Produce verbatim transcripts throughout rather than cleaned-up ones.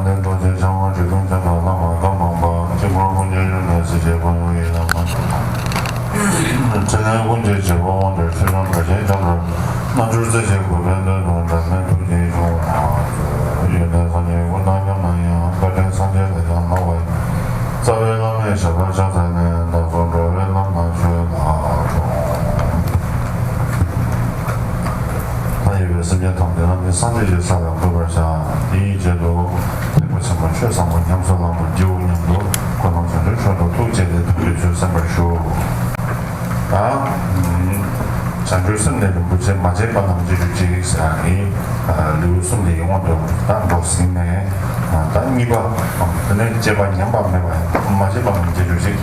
ལས་རྡོ་རྗེ་འཆང་དབང་རིགས་ལྡན་འཆང་དང་བླ་མ་སྐར་མ་པ་གཅིག་པུར་ཀུན་མཁྱེན་གཞོན་ནུ་སྲས་བཅས་ཁོར་ཡུག་ཡི་བླ་མ། ཕྲིན་ལས་ཀུན་གྱི་བྱེད་པོ་དབང་གྲགས་ཆོས་སྐྱོང་དྲག་ཅན་འཇམ་དཔལ་རྣལ་འབྱོར་རྩེ་ཆེན་གུས་པས་འདུད་དོ། འབྲལ་མེད་ཐུགས་རྗེས་ཆུང་བ་ཡོན་ཏན་སངས་རྒྱས་ཀུན་དང་མཉམ་ན་ཡང་། བཀའ་དྲིན་སངས་རྒྱས་ལས་ཀྱང་ལྷག་པ་ཡིན། རྩ་བའི་བླ་མའི་ཞབས་ལ་ཕྱག་འཚལ་ནས། བདག་སོགས་འགྲོ་བའི་ལམ་ལ་བཀོད་ལགས་སོ། མཐའ་ཡས་པའི་སེམས་ཅན་ཐམས་ཅད་ལ་ནི་སངས་རྒྱས་ཀྱི་ས་ལ་འགོད་པར་བྱ། དེའི་རྗེས་སུ་ཐེག་པ་ཆེན་པོ་ཆོས་བཟང་པོ་ཉམས་སུ་བླང་བར་བགྱིའོ་སྙམ་དུ་ཀུན་སློང་བྱང་ཆུབ་མཆོག་ཏུ་ཐུགས་བསྐྱེད་དེ་དམ་པའི་ཆོས་གསན་པར་ཞུ། ད་བྱང་ཆུབ་སེམས་ནི་རིན་པོ་ཆེ་མ་བརྗེད་པ་རྣམས་བརྗེད་གྱུར་ཅིག་ཟེར་ཡག་གི་ལེའུ་གསུམ་དེ་ཡི་དབང་དུ་ད་འགྲོ་ཟིན་ནས། ད་གཉིས་པ་དེ་ནས་བརྗེད་པ་ཉམས་པ་མེད་པ་ཡང་མ་བརྗེད་པ་རྣམས་བརྗེད་གྱུར་ཅིག་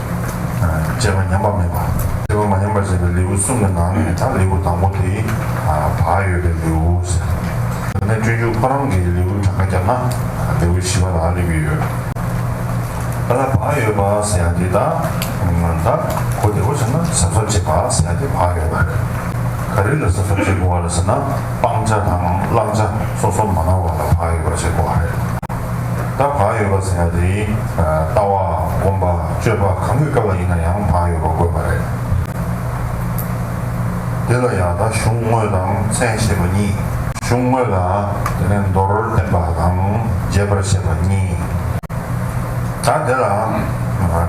བརྗེད་པ་ཉམས་པ་མེད་པ། བརྗེད་པ་མ་ཉམས་པར་བྱེད་པའི་ལེའུ་གསུམ་གྱི་ནང་ནས་ད་ལེའུ་དང་པོ་དེ་བག་ཡོད་པའི་ལེའུ་ཟེར། དེ་ནས་སྤྱོད་འཇུག་ཁོ་རང་གི་ལེའུ་གྲངས་ཀ་བརྒྱབ་ན་ལེའུ་བཞི་པ་ལ་སླེབས་ཀྱི་ཡོད། ད་ལྟ་བག་ཡོད་པ་ཟེར་ཡག་དེ་ད་ད་གོ་བདེ་པོ་བྱས་ན་གཟབ་གཟབ་བྱེད་པ་ཟེར་ཡག་དེ་བག་ཡོད་པ་རེད། ག་རེ་ལ་གཟབ་གཟབ་བྱེད་དགོས་པ་རེད་ཟེར་ན། སྤང་བྱ་དང་བླང་བྱ་སོ་སོ་མ་ནོར་བ་ལ་བག་ཡོད་པ་བྱེད་དགོས་པ་རེད། ད་བག་ཡོད་པ་ཟེར་ཡག་དེ་ལྟ་བ་སྒོམ་པ་སྤྱོད་པ་གང་གི་སྐབས་ལ་ཡིན་ན་ཡང་བག་ཡོད་པ་དགོས་པ་རེད། དེ་ལ་ཡང་ད་གཞུང་དངོས་དང་མཚན་ཞེས་པ་གཉིས། གཞུང་དངོས་ལ་དེ་ནས་མདོར་བསྟན་པ་དང་རྒྱས་པར་བཤད་པ་གཉིས། ད་དེ་ལ་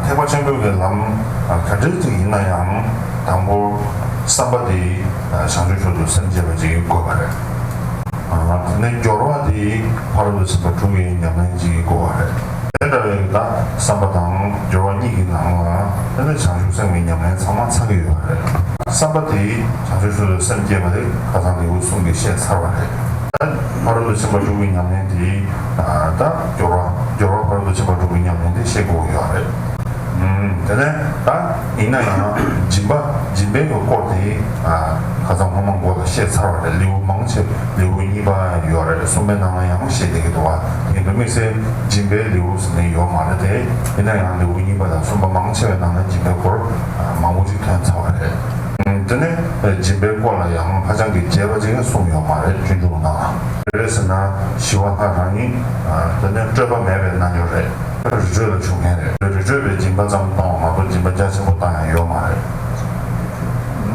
ཐེག་པ་ཆེན་པོའི་གི་ལམ་ག་འདྲ་ཅིག་ཡིན་ན་ཡང་དང་པོ་བསམ་པ་དེ་བྱང་ཆུབ་མཆོག་ཏུ་སེམས་བསྐྱེད་པ་ཅིག་དགོས་པ་རེད། དེ་ནས་སྦྱོར་བ་དེ་ཕ་རོལ་ཏུ་ཕྱིན་པ་དྲུག་གི་ཉམས་ལེན་ཅིག་དགོས་པ་རེད། དེ་འདྲ་བའི་ད་བསམ་པ་དང་སྦྱོར་བ་གཉིས་ཀྱི་ནང་ལ་དེ་ནས་བྱང་ཆུབ་སེམས་ཀྱི་ཉམས་ལེན་ཚང་མ་ཚང་གི་ཡོད་པ་རེད། བསམ་པ་དེ་བྱང་ཆུབ་མཆོག་ཏུ་སེམས་བསྐྱེད་པ་དེ་ཁ་སང་ལེའུ་གསུམ་གྱིས་བཤད་ཚར་བ་རེད། ད་ཕ་རོལ་ཏུ་ཕྱིན་པ་དྲུག་གི་ཉམས་ལེན་དེ་ད་སྦྱོར་བ་སྦྱོར་བ་ཕ་རོལ་ཏུ་ཕྱིན་པ་དྲུག་གི་ཉམས་ལེན་དེ་བཤད་དགོས་ཀྱི་ཡོད་རེད། དེ་ནས་ད་ཡིན་ན་ཡང་སྦྱིན་པ་སྦྱིན་པའི་གི་སྐོར་དེ་ཁ་སང་སྔོན་མ་མགོ་ལ་བཤད་ཚར་བ་རེད། ལེའུ་མང་ཆེ་ལེའུ་གཉིས་པ་ཡོད་རེད། གསུམ་པའི་ནང་ལ་ཡང་བཤད་བསྡད་ཀྱི་འདུག་བ། དེ་ཡིན་དུས་དམིགས་བསལ་སྦྱིན་པའི་ལེའུ་ཟེར་ནས་ཡོད་མ་རེད་དེ། ཡིན་ན་ཡང་ལེའུ་གཉིས་པ་དང་གསུམ་པ་མང་ཆེ་བའི་ནང་ལ་སྦྱིན་པའི་སྐོར་མང་པོ་ཅིག་ཐོན་ཚར་བ་རེད། དེ་ནས་སྦྱིན་པའི་སྐོར་ལ་ཡང་ཧ་ཅང་གི་རྒྱས་པ་ཅིག་གསུངས་ཡོད་མ་རེད། སྤྱོད་འཇུག་ནང་ལ། རེད་ཟེར་ན་ཞི་བ་ལྷ་རང་ཉིད་དེ་ནས་སྤྲོས་པ་མེད་པའི་རྣལ་འབྱོར་རེད། རི་ཁྲོད་ལ་བྱུང་མཁན་རེད། རི་ཁྲོད་པའི་སྦྱིན་པ་ཙམ་བཏང་བ་མ་གཏོགས་སྦྱིན་པ་རྒྱ་ཆེན་པོ་བཏང་ཡང་ཡོད་མ་རེད།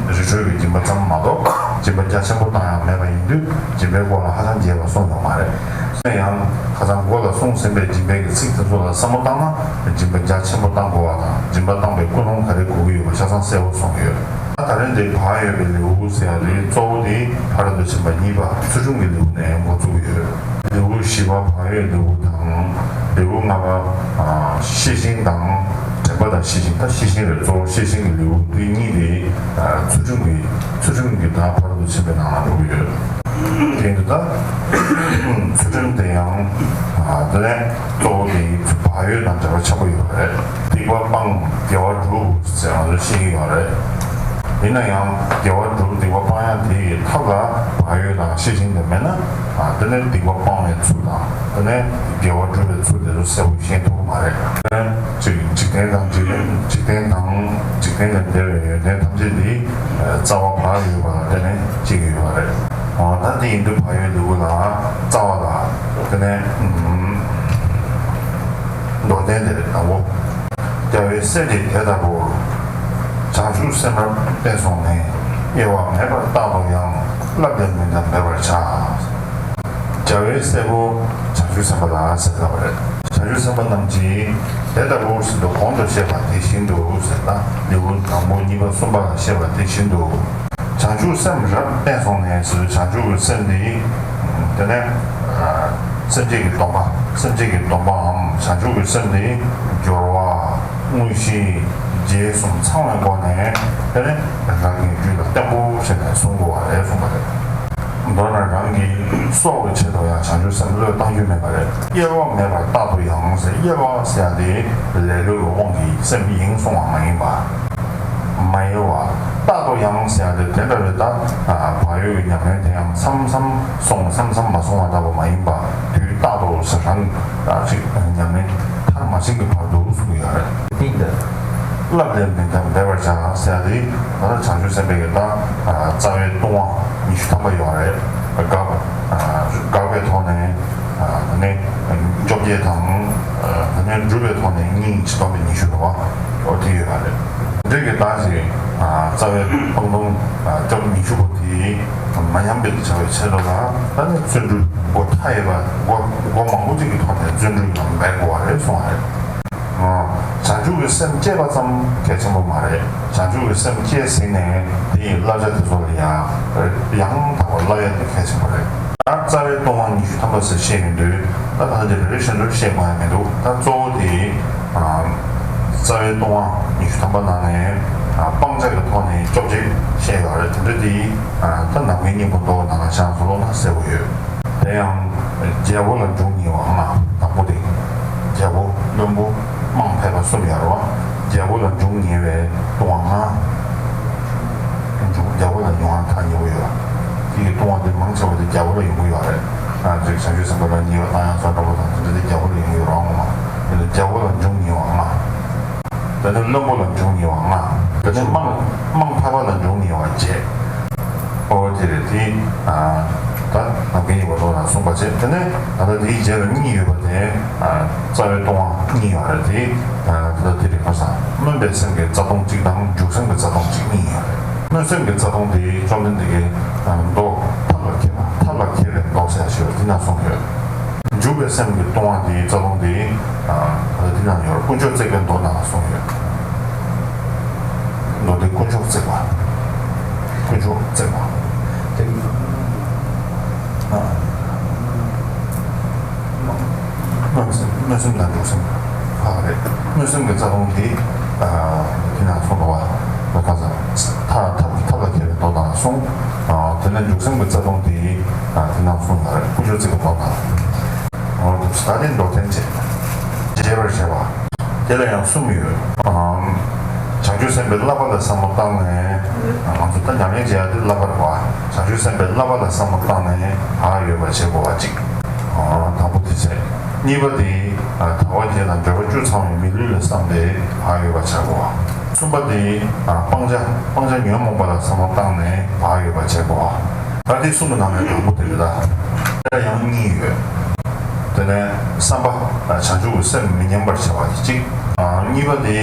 རི་ཁྲོད་པའི་སྦྱིན་པ་ཙམ་མ་གཏོགས་སྦྱིན་པ་རྒྱ་ཆེན་པོ་བཏང་ཡང་མེད་པ་ཡིན་དུས་སྦྱིན་པའི་སྐོར་ལ་ཧ་ཅང་རྒྱས་པ་གསུངས་ཡོད་མ་རེད། ཡིན་ན་ཡང་ཁ་སང་མགོ་ལ་གསུངས་ཟིན་པའི་སྦྱིན་པའི་གི་ཚིག་དེ་ཚོ་ལ་བསམ་བློ་བཏང་ན་སྦྱིན་པ་རྒྱ་ཆེན་པོ་བཏང་དགོས་པ་དང་སྦྱིན་པ་བཏང་པའི་ཀུན་སློང་ག་རེ་དགོས་ཀྱི་ཡོད་པ་ཆ་ཚང་གསལ་པོ་གསུངས་ཡོད། ད་ད་རེས་འདི་བག་ཡོད་པའི་ལེའུ་ཟེར་ཡ་དེ་གཙོ་བོ་དེ་ཕ་རོལ་ཏུ་ཕྱིན་པ་གཉིས་པ་ཚུལ་ཁྲིམས་ཀྱི་ལེའུ་ནས་འགོ་བཙུགས་ཡོད། ལེའུ་བཞི་པ་བག་ཡོད་ལེའུ་དང་། ལེའུ་ལྔ་པ་ཤེས་བཞིན་དང་། དྲན་པ་དང་ཤེས་བཞིན། ད་ཤེས་བཞིན་རེད། གཙོ་བོ་ཤེས་བཞིན་གྱི་ལེའུ་འདི་གཉིས་དེ་ཚུལ་ཁྲིམས་ཀྱི་ཚུལ་ཁྲིམས་ཀྱི་ད་ཕ་རོལ་ཏུ་ཕྱིན་པའི་ནང་ལ་འགྲོ་གི་ཡོད། དེ་འདི་ད་ཚུལ་ཁྲིམས་དེ་ཡང་དེ་ནས་གཙོ་བོ་དེ་བག་ཡོད་དང་འབྲེལ་བ་ཆེན་པོ་ཡོད་པ་རེད། སྡིག་པ་སྤང་དགེ་བ་སྒྲུབ་ཟེར་ང་ཚོས་ཤེས་ཀྱི་ཡོད་རེད། ཡིན་ན་ཡང་དགེ་བ་སྒྲུབ་སྡིག་པ་སྤང་ཡ་དེ་ཡི་ཐབས་ལ་བག་ཡོད་དང་ཤེས་བཞིན་དེ་མེད་ན། དེ་ནས་སྡིག་པ་སྤང་བའི་ཚུལ་དང་དེ་ནས་དགེ་བ་སྒྲུབ་པའི་ཚུལ་དེ་ཚོ་གསལ་པོ་ཤེས་ཐུབ་ཀྱི་མ་རེད། དེ་ནས་ཅིག་འཇིག་རྟེན་དང་འཇིག་རྟེན་འཇིག་རྟེན་དང་འཇིག་རྟེན་ལས་འདས་པའི་ཡོན་ཏན་ཐམས་ཅད་དེ་རྩ་བ་བག་ཡོད་པ་ལ་བརྟེན་ནས་སྐྱེ་གི་ཡོད་པ་རེད། ད་དེ་ཡིན་དུས་བག་ཡོད་ལེའུ་ལ་རྩ་བ་ལ་དེ་ནས་མདོར་བསྟན་དེ་རེད། དང་པོ། རྒྱལ་བའི་སྲས་ཀྱིས་དེ་ལྟ་བུར། བྱང་ཆུབ་སེམས་རབ་བརྟན་སོང་ནས། གཡེལ་བ་མེད་པར་རྟག་ཏུ་ཡང་། བསླབ་པའི་མི་འདའ་འབད་པར་བྱ། རྒྱལ་བའི་སྲས་པོ་བྱང་ཆུབ་སེམས་དཔའ་ལ་ཟེར་ལབ་པ་རེད། བྱང་ཆུབ་སེམས་དཔའ་རྣམས་ཀྱིས་དེ་ལྟ་བུར་ཟེར་དུས་གོང་དུ་བཤད་པ་དེ་བཞིན་དུ་ཟེར་ན་ལེའུ་དང་པོ་གཉིས་པ་གསུམ་པ་ལ་བཤད་པ་དེ་བཞིན་དུ། བྱང་ཆུབ་སེམས་རབ་བརྟན་སོང་ནས་ཟེར་དུས་བྱང་ཆུབ་ཀྱི་སེམས་འདི། དེ་ནས་སེམས་བསྐྱེད་ཀྱི་སྡོམ་པ། སེམས་བསྐྱེད་ཀྱི་སྡོམ་པའམ་བྱང་ཆུབ་ཀྱི་སེམས་འདི་སྦྱོར་བ། དངོས་གཞི། རྗེས་གསུམ་ཚང་བའི་སྒོ་ནས་དེ་ནས་རང་གི་རྒྱུད་ལ་བརྟན་པོ་བྱས་ནས་བཟུང་དགོས་པ་རེད་གསུངས་པ་རེད། མདོར་ན་རང་གི་སྲོག་གི་ཆེད་དུ་ཡང་བྱང་ཆུབ་སེམས་བློས་བཏང་རྒྱུ་མེད་པ་རེད། གཡེལ་བ་མེད་པར་རྟག་ཏུ་ཡང་ཟེར། གཡེལ་བ་ཟེར་ཡ་དེ་ལེ་ལོའི་དབང་གིས་སེམས་ཡེངས་སོང་བ་མ་ཡིན་པ། མ་གཡེལ་བ། རྟག་ཏུ་ཡང་ཟེར་ཡ་དེ་དེ་འདྲ་རེད། ད་བག་ཡོད་ཀྱི་ཉམས་ལེན་དེ་ཡང་མཚམས་མཚམས་སོང་མཚམས་མཚམས་མ་སོང་བ་ལྟ་བུ་མ་ཡིན་པ། དུས་རྟག་ཏུ་ཟེར་རང་ཅིག་ཉམས་ལེན་མཐར་མ་ཕྱིན་གྱི་བར་དུ་གསུངས་ཡོད་རེད། བླ་ལས་མི་འདའ་འབད་པར་བྱ་ཟེར་ཡ་དེ་ད་ལྟ་བྱང་ཆུབ་སེམས་དཔའི་གི་ད་རྩ་བའི་ལྟུང་བ་ཉི་ཤུ་ཐམ་པ་ཡོད་རེད། དགག་དགག་པའི་ཐོག་ནས་ནི་བཅོ་བརྒྱད་དང་ནི་སྒྲུབ་པའི་ཐོག་ནས་གཉིས་ཇི་སྟོང་པའི་ཉི་ཤུ་རེད་བ། འོ་དེ་ཡོད་པ་རེད། འདི་གི་སྟངས་ཤིག་རྩ་བའི་སྤང་ལུང་བཅོ་ཉི་ཤུ་པོ་དེ་མ་ཉམས་པའི་བྱ་བའི་ཆེད་དུ་ལ་ད་ནི་བརྩོན་འགྲུས་སྒོ་མཐའ་ཡས་པ་སྒོ་སྒོ་མང་པོ་ཅིག་གི་ཐོག་ནས་བརྩོན་འགྲུས་ཡང་འབད་དགོས་པ་རེད་གསུངས་པ་རེད། བྱང་ཆུབ་ཀྱི་སེམས་བསྐྱེད་པ་ཙམ་གལ་ཆེན་པོ་མ་རེད། བྱང་ཆུབ་ཀྱི་སེམས་བསྐྱེད་ཟིན་ནས་དེ་ཡི་བསླབ་བྱ་དེ་ཚོ་ལ་ཡང་ཡང་དག་པར་བསླབ་ཡ་དེ་གལ་ཆེན་པོ་རེད། ད་རྩ་བའི་ལྟུང་བ་ཉི་ཤུ་ཐམ་པ་ཟེར་བཤད་ཡོང་དུས་ད་ད་ལྟ་དེ་རེ་རེ་བཞིན་དུ་བཤད་དགོས་ཡ་མི་འདུག་ད་གཙོ་བོ་དེ་རྩ་བའི་ལྟུང་བ་ཉི་ཤུ་ཐམ་པ་ནང་ནས་སྤང་བྱ་གི་ཐོག་ནས་བཅོ་བརྒྱད་བཤད་ཡོད་རེད། དེ་འདྲ་དེ་ད་ནམ་མཁའི་སྙིང་པོ་མདོ་ནང་ལ་ཤང་ཚོ་ལོ་ན་གསལ་བོ་ཡོད། དེ་ཡང་རྒྱལ་པོ་ལ་འབྱུང་ཉེ་བ་ལྔ། དང་པོ་དེ། རྒྱལ་པོ་བློན་པོ་དམངས་ཕལ་པ་གསུམ་ཡོད་རེད་བ། རྒྱལ་པོ་ལ་འབྱུང་ཉེ་བའི་ལྟུང་བ་ལྔ། འབྱུང་རྒྱལ་པོ་ལ་འབྱུང་བ་ཐག་ཉེ་བོ་ཡོད་པ། དེ་ཡི་ལྟུང་བ་དེ་མང་ཆེ་བ་དེ་རྒྱལ་པོ་ལ་ཡོང་གི་ཡོད་རེད། ཨ་ཅིག་བྱང་ཆུབ་སེམས་དཔའ་ལ་ཉེ་བ་བཏང་ཡང་ཚོ་འདྲ་པོ་དང་དེ་འདྲ་དེ་རྒྱལ་པོ་ལ་ཡོང་གི་ཡོད་རེད་བ། ངོ་མ་དེ་ལ་རྒྱལ་པོ་ལ་འབྱུང་ཉེ་བ་ལྔ། དེ་ནས་བློན་པོ་ལ་འབྱུང་ཉེ་བ་ལྔ། དེ་ནས་དམངས་དམངས་ཕལ་པ་ལ་འབྱུང་ཉེ་བ་བརྒྱད། ཨོ་དེ་རེད་དེ། ད་ནམ་མཁའི་སྙིང་པོ་མདོ་ནང་གསུངས་པ་བྱས། དེ་ནས་ད་ལྟ་དེའི་རྗེས་ལ་གཉིས་ཡོད་པ་དེ། རྩ་བའི་ལྟུང་བ་གཉིས་ཡོད་རེད་དེ། ད་ལྟ་དེ་རེད་པ་སང་སྨོན་པའི་སེམས་ཀྱི་རྩ་ལྟུང་གཅིག་དང་འཇུག་སེམས་ཀྱི་རྩ་ལྟུང་གཅིག་གཉིས་ཡོད་རེད། སྨོན་སེམས་ཀྱི་རྩ་ལྟུང་དེ་བཅོམ་ལྡན་འདས་ཀྱིས་མདོ་ཐབས་ལ་མཁས་པ་ཐབས་ལ་མཁས་པའི་མདོ་ཟེར་ཞེས་པ་དེ་ན་གསུངས་ཡོད། འཇུག་པའི་སེམས་ཀྱི་ལྟུང་བ་དེའི་རྩ་ལྟུང་དེ། ད་དེ་ན་ཡོད་རེད། དཀོན་མཆོག་བརྩེགས་པའི་མདོ་ནང་ལ་གསུངས་ཡོད། མདོ་སྡེ་དཀོན་མཆོག་བརྩེགས་པ། དཀོན་མཆོག་བརྩེགས་པ། དེ། ཨ། སྨོན་སེམས་སྨོན་སེམས་དང་འཇུག་སེམས་ཁག་རེད། སྨོན་སེམས་ཀྱི་རྩ་ལྟུང་དེ། ཨ། དེ་ན་གསུངས་པ། ད་ག་ས། ཐབས་ཐབས་ལ་མཁས་པའི་མདོ་ནང་གསུངས། ཨ། དེ་ནས་འཇུག་སེམས་ཀྱི་རྩ་ལྟུང་དེ། ཨ། དེ་ནང་གསུངས་ཡོད་རེད། དཀོན་མཆོག་བརྩེགས་པའི་མདོ་ནང་། ཨོ། ད་དེ་མདོར་བསྟན་བྱས། རྒྱས་པར་བཤད་པ། དེ་ལ་ཡང་གསུམ་ཡོད། ཨམ། བྱང་ཆུབ་སེམས་དཔའི་བསླབ་པ་ལ་བསམ་བློ་བཏང་ནས། ང་ཚོ་ད་ཉམས་ལེན་བྱེད་ཡ་དེ་བསླབ་པ་རེད་བ། བྱང་ཆུབ་སེམས་དཔའི་བསླབ་པ་ལ་བསམ་བློ་བཏང་ནས་བག་ཡོད་པ་བྱེད་དགོས་པ་གཅིག་ཨ། དང་པོ་དེ་བྱས། གཉིས་པ་དེ། ཨ། དལ་བ་བརྒྱད་དང་འབྲེལ་བ་བཅུ་ཚང་བའི་མི་ལུས་ལ་བསམ་སྟེ་བག་ཡོད་པ་བྱ་དགོས་པ། གསུམ་པ་དེ། ཨ། སྤང་བྱ་སྤང་བྱ་ཉོན་མོངས་པ་ལ་བསམ་བློ་བཏང་ནས་བག་ཡོད་པ་བྱེད་དགོས་པ། ད་དེ་གསུམ་པོ་ནང་ནས་དང་པོ་དེ་རེད་ད། དེ་ལ་ཡང་གཉིས་ཡོད། དེ་ནས་བསམ་པ། བྱང་ཆུབ་ཀྱི་སེམས་མི་ཉམས་པར་བྱ་བ་དེ་གཅིག་ཨ། གཉིས་པ་དེ།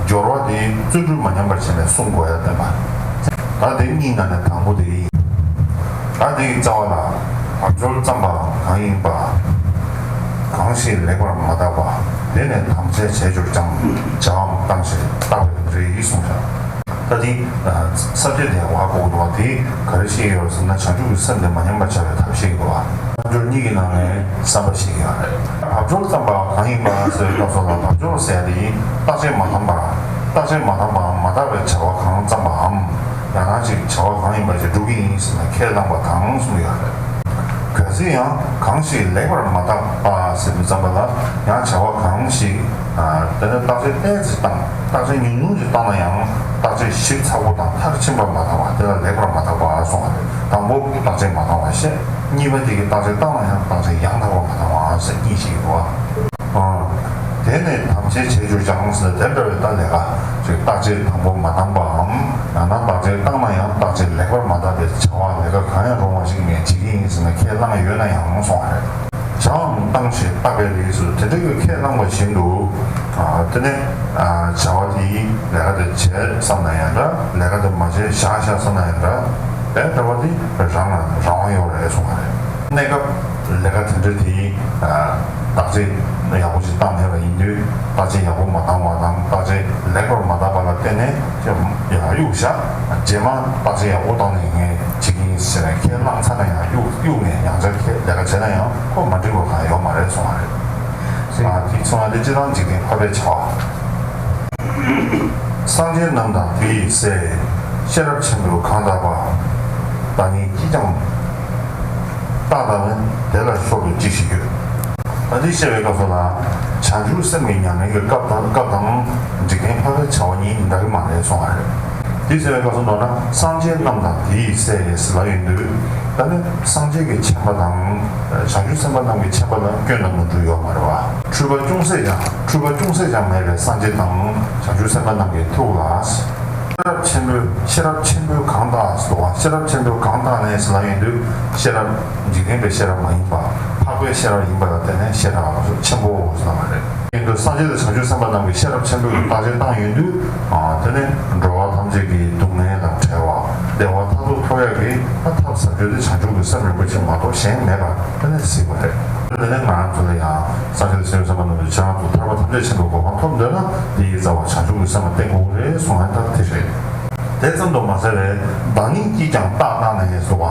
སྦྱོར་བ་དེ་བརྩོན་འགྲུས་མ་ཉམས་པར་བྱས་ནས་བསྲུང་དགོས་ཡ་བསྟན་པ། ད་དེ་གཉིས་ནང་ནས་དང་པོ་དེ་ཡིན། ད་དེ་ཡི་རྩ་བ་ལ། བབ་ཅོལ་བརྩམས་པའང་གང་ཡིན་པ། གང་ཞིག་ལེགས་པར་མ་བརྟགས་པ། དེ་ནི་དམ་བཅའི་བྱས་གྱུར་ཀྱང་། བྱའམ་བཏང་ཞིང་བརྟག་པའི་རིགས་གསུངས་ཤག་ད་དེ། ས་བཅད་དེ་བ་གོ་དོ་དེ་ག་རེ་བཤད་ཡོད་ཟེར་ན། བྱང་ཆུབ་ཀྱི་སེམས་དེ་མ་ཉམས་པར་བྱ་བའི་ཐབས་ཤེས་ཡོད་པ། རྣལ་འབྱོར་གཉིས་ཀྱི་ནང་ནས་བསམ་པ་ཞིག་ཡོད་རེད། བབ་ཅོལ་བརྩམས་པའང་གང་ཡིན་པ་ཟེར་བའི་སྐབས་སུ་ལ། བབ་ཅོལ་ཟེར་ཡ་དེ་བརྟག་དཔྱད་མ་བཏང་བར། བརྟག་དཔྱད་མ་བཏང་བའམ་མ་བརྟགས་པའི་བྱ་བ་གང་བརྩམས་པའམ། ཡང་ན་ཅིག་བྱ་བ་གང་ཡིན་པ་ཞིག་སྒྲུབ་ཀྱི་ཡིན་ཟེར་ན་ཁས་བླངས་པ་དང་གསུངས་ཡོད་རེད། གལ་སྲིད་ཡང་གང་ཞིག་ལེགས་པར་མ་བརྟགས་པ་ཟེར་དུས་ཙམ་པ་ལ། ཡང་བྱ་བ་གང་ཞིག་ཨ། དེ་ནས་བརྟག་དཔྱད་ཏོག་ཙམ་བཏང་། བརྟག་དཔྱད་ཉུང་ཉུང་ཅིག་བཏང་ན་ཡང་བརྟག་དཔྱད་ཞིབ་ཚགས་པོ་དང་མཐར་ཕྱིན་པར་མ་བཏང་བ་དེ་ལ་ལེགས་པར་མ་བརྟགས་པ་གསུངས་པ་རེད། དང་པོ་བརྟག་དཔྱད་མ་བཏང་བ་བཤད། གཉིས་པ་དེ་གིས་བརྟག་དཔྱད་བཏང་ན་ཡང་བརྟག་དཔྱད་ཡང་དག་པར་མ་བཏང་བ་ཟེར་གཉིས་ཤིག་ཡོད་པ། ཨ། དེ་ནི་དམ་བཅའི་བྱས་གྱུར་ཀྱང་ཟེར་དེ་འདྲ་བའི་ད་ལས་ཀ་ཅིག་བརྟག་དཔྱད་དང་པོ་མ་བཏང་པའམ། ཡང་ན་བརྟག་དཔྱད་བཏང་ན་ཡང་བརྟག་དཔྱད་ལེགས་པར་མ་བརྟགས་པའི་བྱ་བ་ལས་ཀ་གང་ཡང་རུང་བ་ཞིག་ངས་བྱེད་ཀྱི་ཡིན་ཟེར་ནས་ཁས་བླངས་ཡོད་ན་ཡང་གསུངས་པ་རེད། བྱའམ་བཏང་ཞིང་བརྟག་པའི་རིགས་སུ། དེ་འདྲ་གི་ཁས་བླངས་པ་བཞིན་དུ། ཨ། དེ་ནས། ཨ། བྱ་བ་དེ་ལས་ཀ་དེ་བྱས་བསམ་ན་ཡང་འདྲ། ལས་ཀ་དེ་མ་བྱས་བཞག་བཞག་བསམ་ན་ཡང་འདྲ། དེ་འདྲ་བ་དེ་རང་ལ་རང་དབང་ཡོད་རེད་གསུངས་པ་རེད། གནས་སྐབས་ལས་ཀ་དེ་འདྲ་དེ། ཨ། བརྟག་དཔྱད་ཡག་པོ་ཞིག་བཏང་མེད་པ་ཡིན་དུས། བརྟག་དཔྱད་ཡག་པོ་མ་བཏང་བ་དང་བརྟག་དཔྱད་ལེགས་པར་མ་བརྟགས་པ་ལ་བརྟེན་ནས་ཡང་གཡུག་བཞག་རྗེས་མ་བརྟག་དཔྱད་ཡག་པོ་བཏང་ནས་ངས་བྱེད་ཀྱི་ཡིན་ཟེར་ནས་ཁས་བླངས་ཚར་ན་ཡང་གཡུག་གཡུག་ནས་ཡང་བསྐྱར་ཁས་ལས་ཀ་བྱས་ན་ཡང་ཁོ་མ་འགྲིག་པ་གང་ཡོད་མ་རེད་གསུངས་པ་རེད། ཨ། དེ་གསུངས་པ་འདི་སྤྱིར་བཏང་འཇིག་རྟེན་འཕགས་པའི་བྱ་བ། སངས་རྒྱས་རྣམས་དང་དེ་ཡི་སྲས། ཤེས་རབ་ཆེན་པོས་གང་བརྟགས་པ། བདག་ཉིད་ཀྱིས་ཀྱང་བརྟགས་པ་ནི་དེ་ལ་ཤོར་དུ་ཅི་ཞིག་ཡོད། ད་འདི་བཤད་པའི་སྐབས་སུ་ལ། བྱང་ཆུབ་སེམས་ཀྱི་ཉམས་ལེན་གྱི་སྐབས་དང་སྐབས་དང་། འཇིག་རྟེན་འཕགས་པའི་བྱ་བ་གཉིས་འདྲ་གི་མ་རེད་གསུངས་པ་རེད། དེ་ཟེར་བའི་སྐབས་སུ་མདོར་ན་སངས་རྒྱས་རྣམས་དང་དེ་ཡི་སྲས་ཟེར་ལབ་ཡོང་དུས། ད་ནི་སངས་རྒྱས་ཀྱི་མཁྱེན་པ་དང་། བྱང་ཆུབ་སེམས་དཔའ་རྣམས་ཀྱི་མཁྱེན་པ་ལ་སྐྱོན་དང་ནོར་འཁྲུལ་ཡོད་མ་རེད་བ། འཁྲུལ་པ་ཅུང་ཟད་ཀྱང་འཁྲུལ་པ་ཅུང་ཟད་ཀྱང་མེད་པའི་སངས་རྒྱས་དང་བྱང་ཆུབ་སེམས་དཔའ་རྣམས་ཀྱི་ཐུགས་ལ། རབ་ཆེན་པོའི་ཤེས་རབ་ཆེན་པོའི་གང་དག་ཟེར་བ། ཤེས་རབ་ཆེན་པོའི་གང་དག་ནས་ཟེར་ལབ་ཡོང་དུས་ཤེས་རབ་འཇིག་རྟེན་པའི་ཤེས་རབ་མ་ཡིན་པ་འཕགས་པའི་ཤེས་རབ་ཡིན་པ་ལ་བརྟེན་ནས་ཤེས་རབ་ཆེན་པོ་ཟེར་བ་རེད། ཡིན་དུས་སངས་རྒྱས་དང་བྱང་ཆུབ་སེམས་དཔའ་རྣམས་ཀྱིས་ཤེས་རབ་ཆེན་པོའི་བརྟག་དཔྱད་བཏང་ཡོང་དུས། ཨ། དེ་ནི་འགྲོ་བ་ཐམས་ཅད་ཀྱི་སྡུག་བསྔལ་དང་བྲལ་བ། བདེ་བ་མཐར་ཐུག་ཐོབ་ཡག་གི་ཐབས་ཟབ་ཤོས་དེ་བྱང་ཆུབ་ཀྱི་སེམས་རིན་པོ་ཆེ་མ་གཏོགས་གཞན་མེད་པ་དེ་ནི་གཟིགས་པ་རེད། དེ་ནི་ང་རང་ཚོ་ལ་ཡང་སངས་རྒྱས་དང་བྱང་ཆུབ་སེམས་དཔའ་རྣམས་ཀྱིས་ཁྱེད་རང་ཚོ་ཐར་པ་ཐམས་ཅད་མཁྱེན་པའི་གོ་འཕང་ཐོབ་འདོད་ན་དེའི་རྩ་བ་བྱང་ཆུབ་ཀྱི་སེམས་ལ་བརྟེན་དགོས་རེད་གསུངས་པ་ད་དེ་རེད། དེ་ཙམ་དུ་མ་ཟད་པའི་བདག་ཉིད་ཀྱིས་ཀྱང་བརྟགས་བཏང་ནས་ཟེར་བ།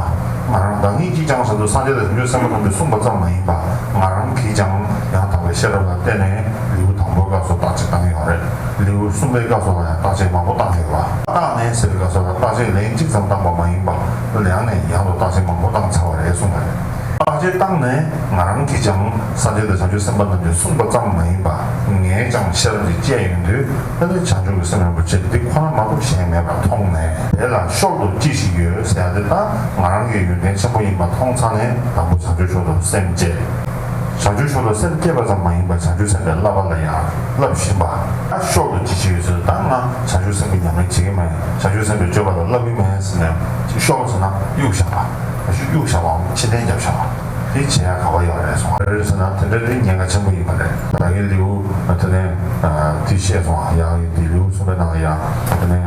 ང་རང་བདག་ཉིད་ཀྱིས་ཀྱང་ཟེར་དུས་སངས་རྒྱས་དང་བྱང་ཆུབ་སེམས་དཔའ་རྣམས་ཀྱིས་གསུངས་པ་ཙམ་མ་ཡིན་པ། ང་རང་གིས་ཀྱང་ཡང་དག་པའི་ཤེས་རབ་ལ་བརྟེན་ནས་ལེའུ་དང་པོའི་སྐབས་སུ་བརྟག་དཔྱད་བཏང་ཡོད་རེད། ལེའུ་གསུམ་པའི་སྐབས་སུ་ལ་ཡང་བརྟག་དཔྱད་མང་པོ་བཏང་ཡོད་པ། བརྟགས་ནས་ཟེར་བའི་སྐབས་སུ་ལ་བརྟག་དཔྱད་ལན་གཅིག་ཙམ་བཏང་པ་མ་ཡིན་པ། ཡང་ནས་ཡང་དུ་བརྟག་དཔྱད་མང་པོ་བཏང་ཚར་བ་རེད་གསུངས་པ་རེད། བརྟག་དཔྱད་བཏང་ནས་ང་རང་གིས་ཀྱང་སངས་རྒྱས་དང་བྱང་ཆུབ་སེམས་དཔའ་རྣམས་ཀྱིས་གསུངས་པ་ཙམ་མ་ཡིན་པ། ངས་ཀྱང་ཤེས་རབ་ཀྱིས་དཔྱད་ཡོང་དུས་ཨ་ནི་བྱང་ཆུབ་ཀྱི་སེམས་རིན་པོ་ཆེ་འདི་ཁོ་ན་མ་གཏོགས་གཞན་མེད་པར་མཐོང་ནས། དེ་ལ་ཤོར་དུ་ཅི་ཞིག་ཡོད་ཟེར་ཡ་དེ་ད་ང་རང་གི་ཡོན་ཏན་ཆེན་པོ་ཡིན་པ་མཐོང་ཚར་ནས་དང་པོ་བྱང་ཆུབ་མཆོག་ཏུ་སེམས་བསྐྱེད། བྱང་ཆུབ་མཆོག་ཏུ་སེམས་བསྐྱེད་པ་ཙམ་མ་ཡིན་པར་བྱང་ཆུབ་སེམས་དཔའི་བསླབ་པ་ལ་ཡང་བསླབ་བཞིན་པ། ད་ཤོར་དུ་ཅི་ཞིག་ཡོད་ཟེར་ད་ང་བྱང་ཆུབ་སེམས་ཀྱི་ཉམས་ལེན་བྱེད་ཀྱི་མེད། བྱང་ཆུབ་སེམས་དཔའི་སྤྱོད་པ་ལ་བསླབ་ཀྱི་མེད་ཟེར་ནས་ཤོར་བ་ཟེར་ན་གཡུག་བཞག་པ། གཡུག་བཞག་པའམ་ཕྱིར་འཐེན་བརྒྱབ་བཞག་པ། དེ་བྱེད་ཡ་ག་པར་ཡོད་རེད་གསུངས། རེད་ཟེར་ན་དེ་འདྲ་དེ་ཉེན་ཁ་ཆེན་པོ་ཡིན་པ་རེད། ད་གིན་ལེའུ་དེ་ནས་དེ་བཤད་སོང་། ཡང་དེ་ལེའུ་གསུམ་པའི་ནང་ལ་ཡང་དེ་ནས་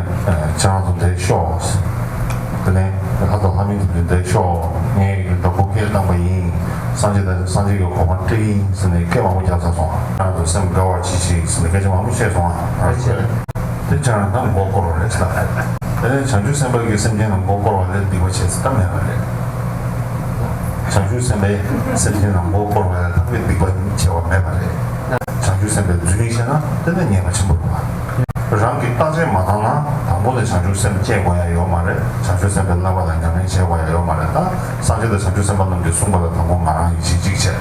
ཁྱེད་རང་ཚོ་འདིར་ཤོག། དེ་ནས་ལྷ་དང་ལྷ་མིན་ཐམས་ཅད་འདིར་ཤོག། ངས་མགྲོན་པོ་སྐད་བཏང་པ་ཡིན། སངས་རྒྱས་དང་སངས་རྒྱས་ཀྱི་གོ་འཕང་སྤྲད་ཀྱི་ཡིན་ཟེར་ནས་སྐད་མང་པོ་བརྒྱབ་ཚར་སོང་། ཁྱེད་རང་ཚོ་སེམས་དགའ་བར་གྱིས་ཤིག་ཟེར་ནས་སྐད་ཆ་མང་པོ་བཤད་སོང་། རེད་བྱས། དེ་ཁྱེད་རང་ད་མགོ་སྐོར་བ་རེད་ཟེར་ལབ་རེད། དེ་ནས་བྱང་ཆུབ་སེམས་དཔའ་གིས་སེམས་ཅན་ལ་མགོ་སྐོར་བ་ལས་སྡིག་པ་བྱས་ཟེར་ད་མེད་པ་རེད། བྱང་ཆུབ་སེམས་དཔའི་སེམས་ཅན་ལ་མགོ་སྐོར་བ་ལས་ལྷག་པའི་སྡིག་པ་བྱས་པ་མེད་པ་རེད། བྱང་ཆུབ་སེམས་དཔའི་རྫུན་བཤད་ན་དེ་ནི་ཉེས་པ་ཆེན་པོ་རེད་པ། རང་གིས་བརྟག་དཔྱད་མ་བཏང་ན་དང་པོ་ནས་བྱང་ཆུབ་སེམས་བསྐྱེད་དགོས་ཡ་ཡོད་མ་རེད། བྱང་ཆུབ་སེམས་དཔའི་བསླབ་པ་ལ་ཉམས་ལེན་བྱེད་དགོས་ཡ་ཡོད་མ་རེད། ད་སངས་རྒྱས་དང་བྱང་ཆུབ་སེམས་དཔའ་རྣམས་ཀྱིས་གསུངས་པ་ལ་དང་པོ་ང་རང་ཡིད་ཆེས་གཅིག་བྱས།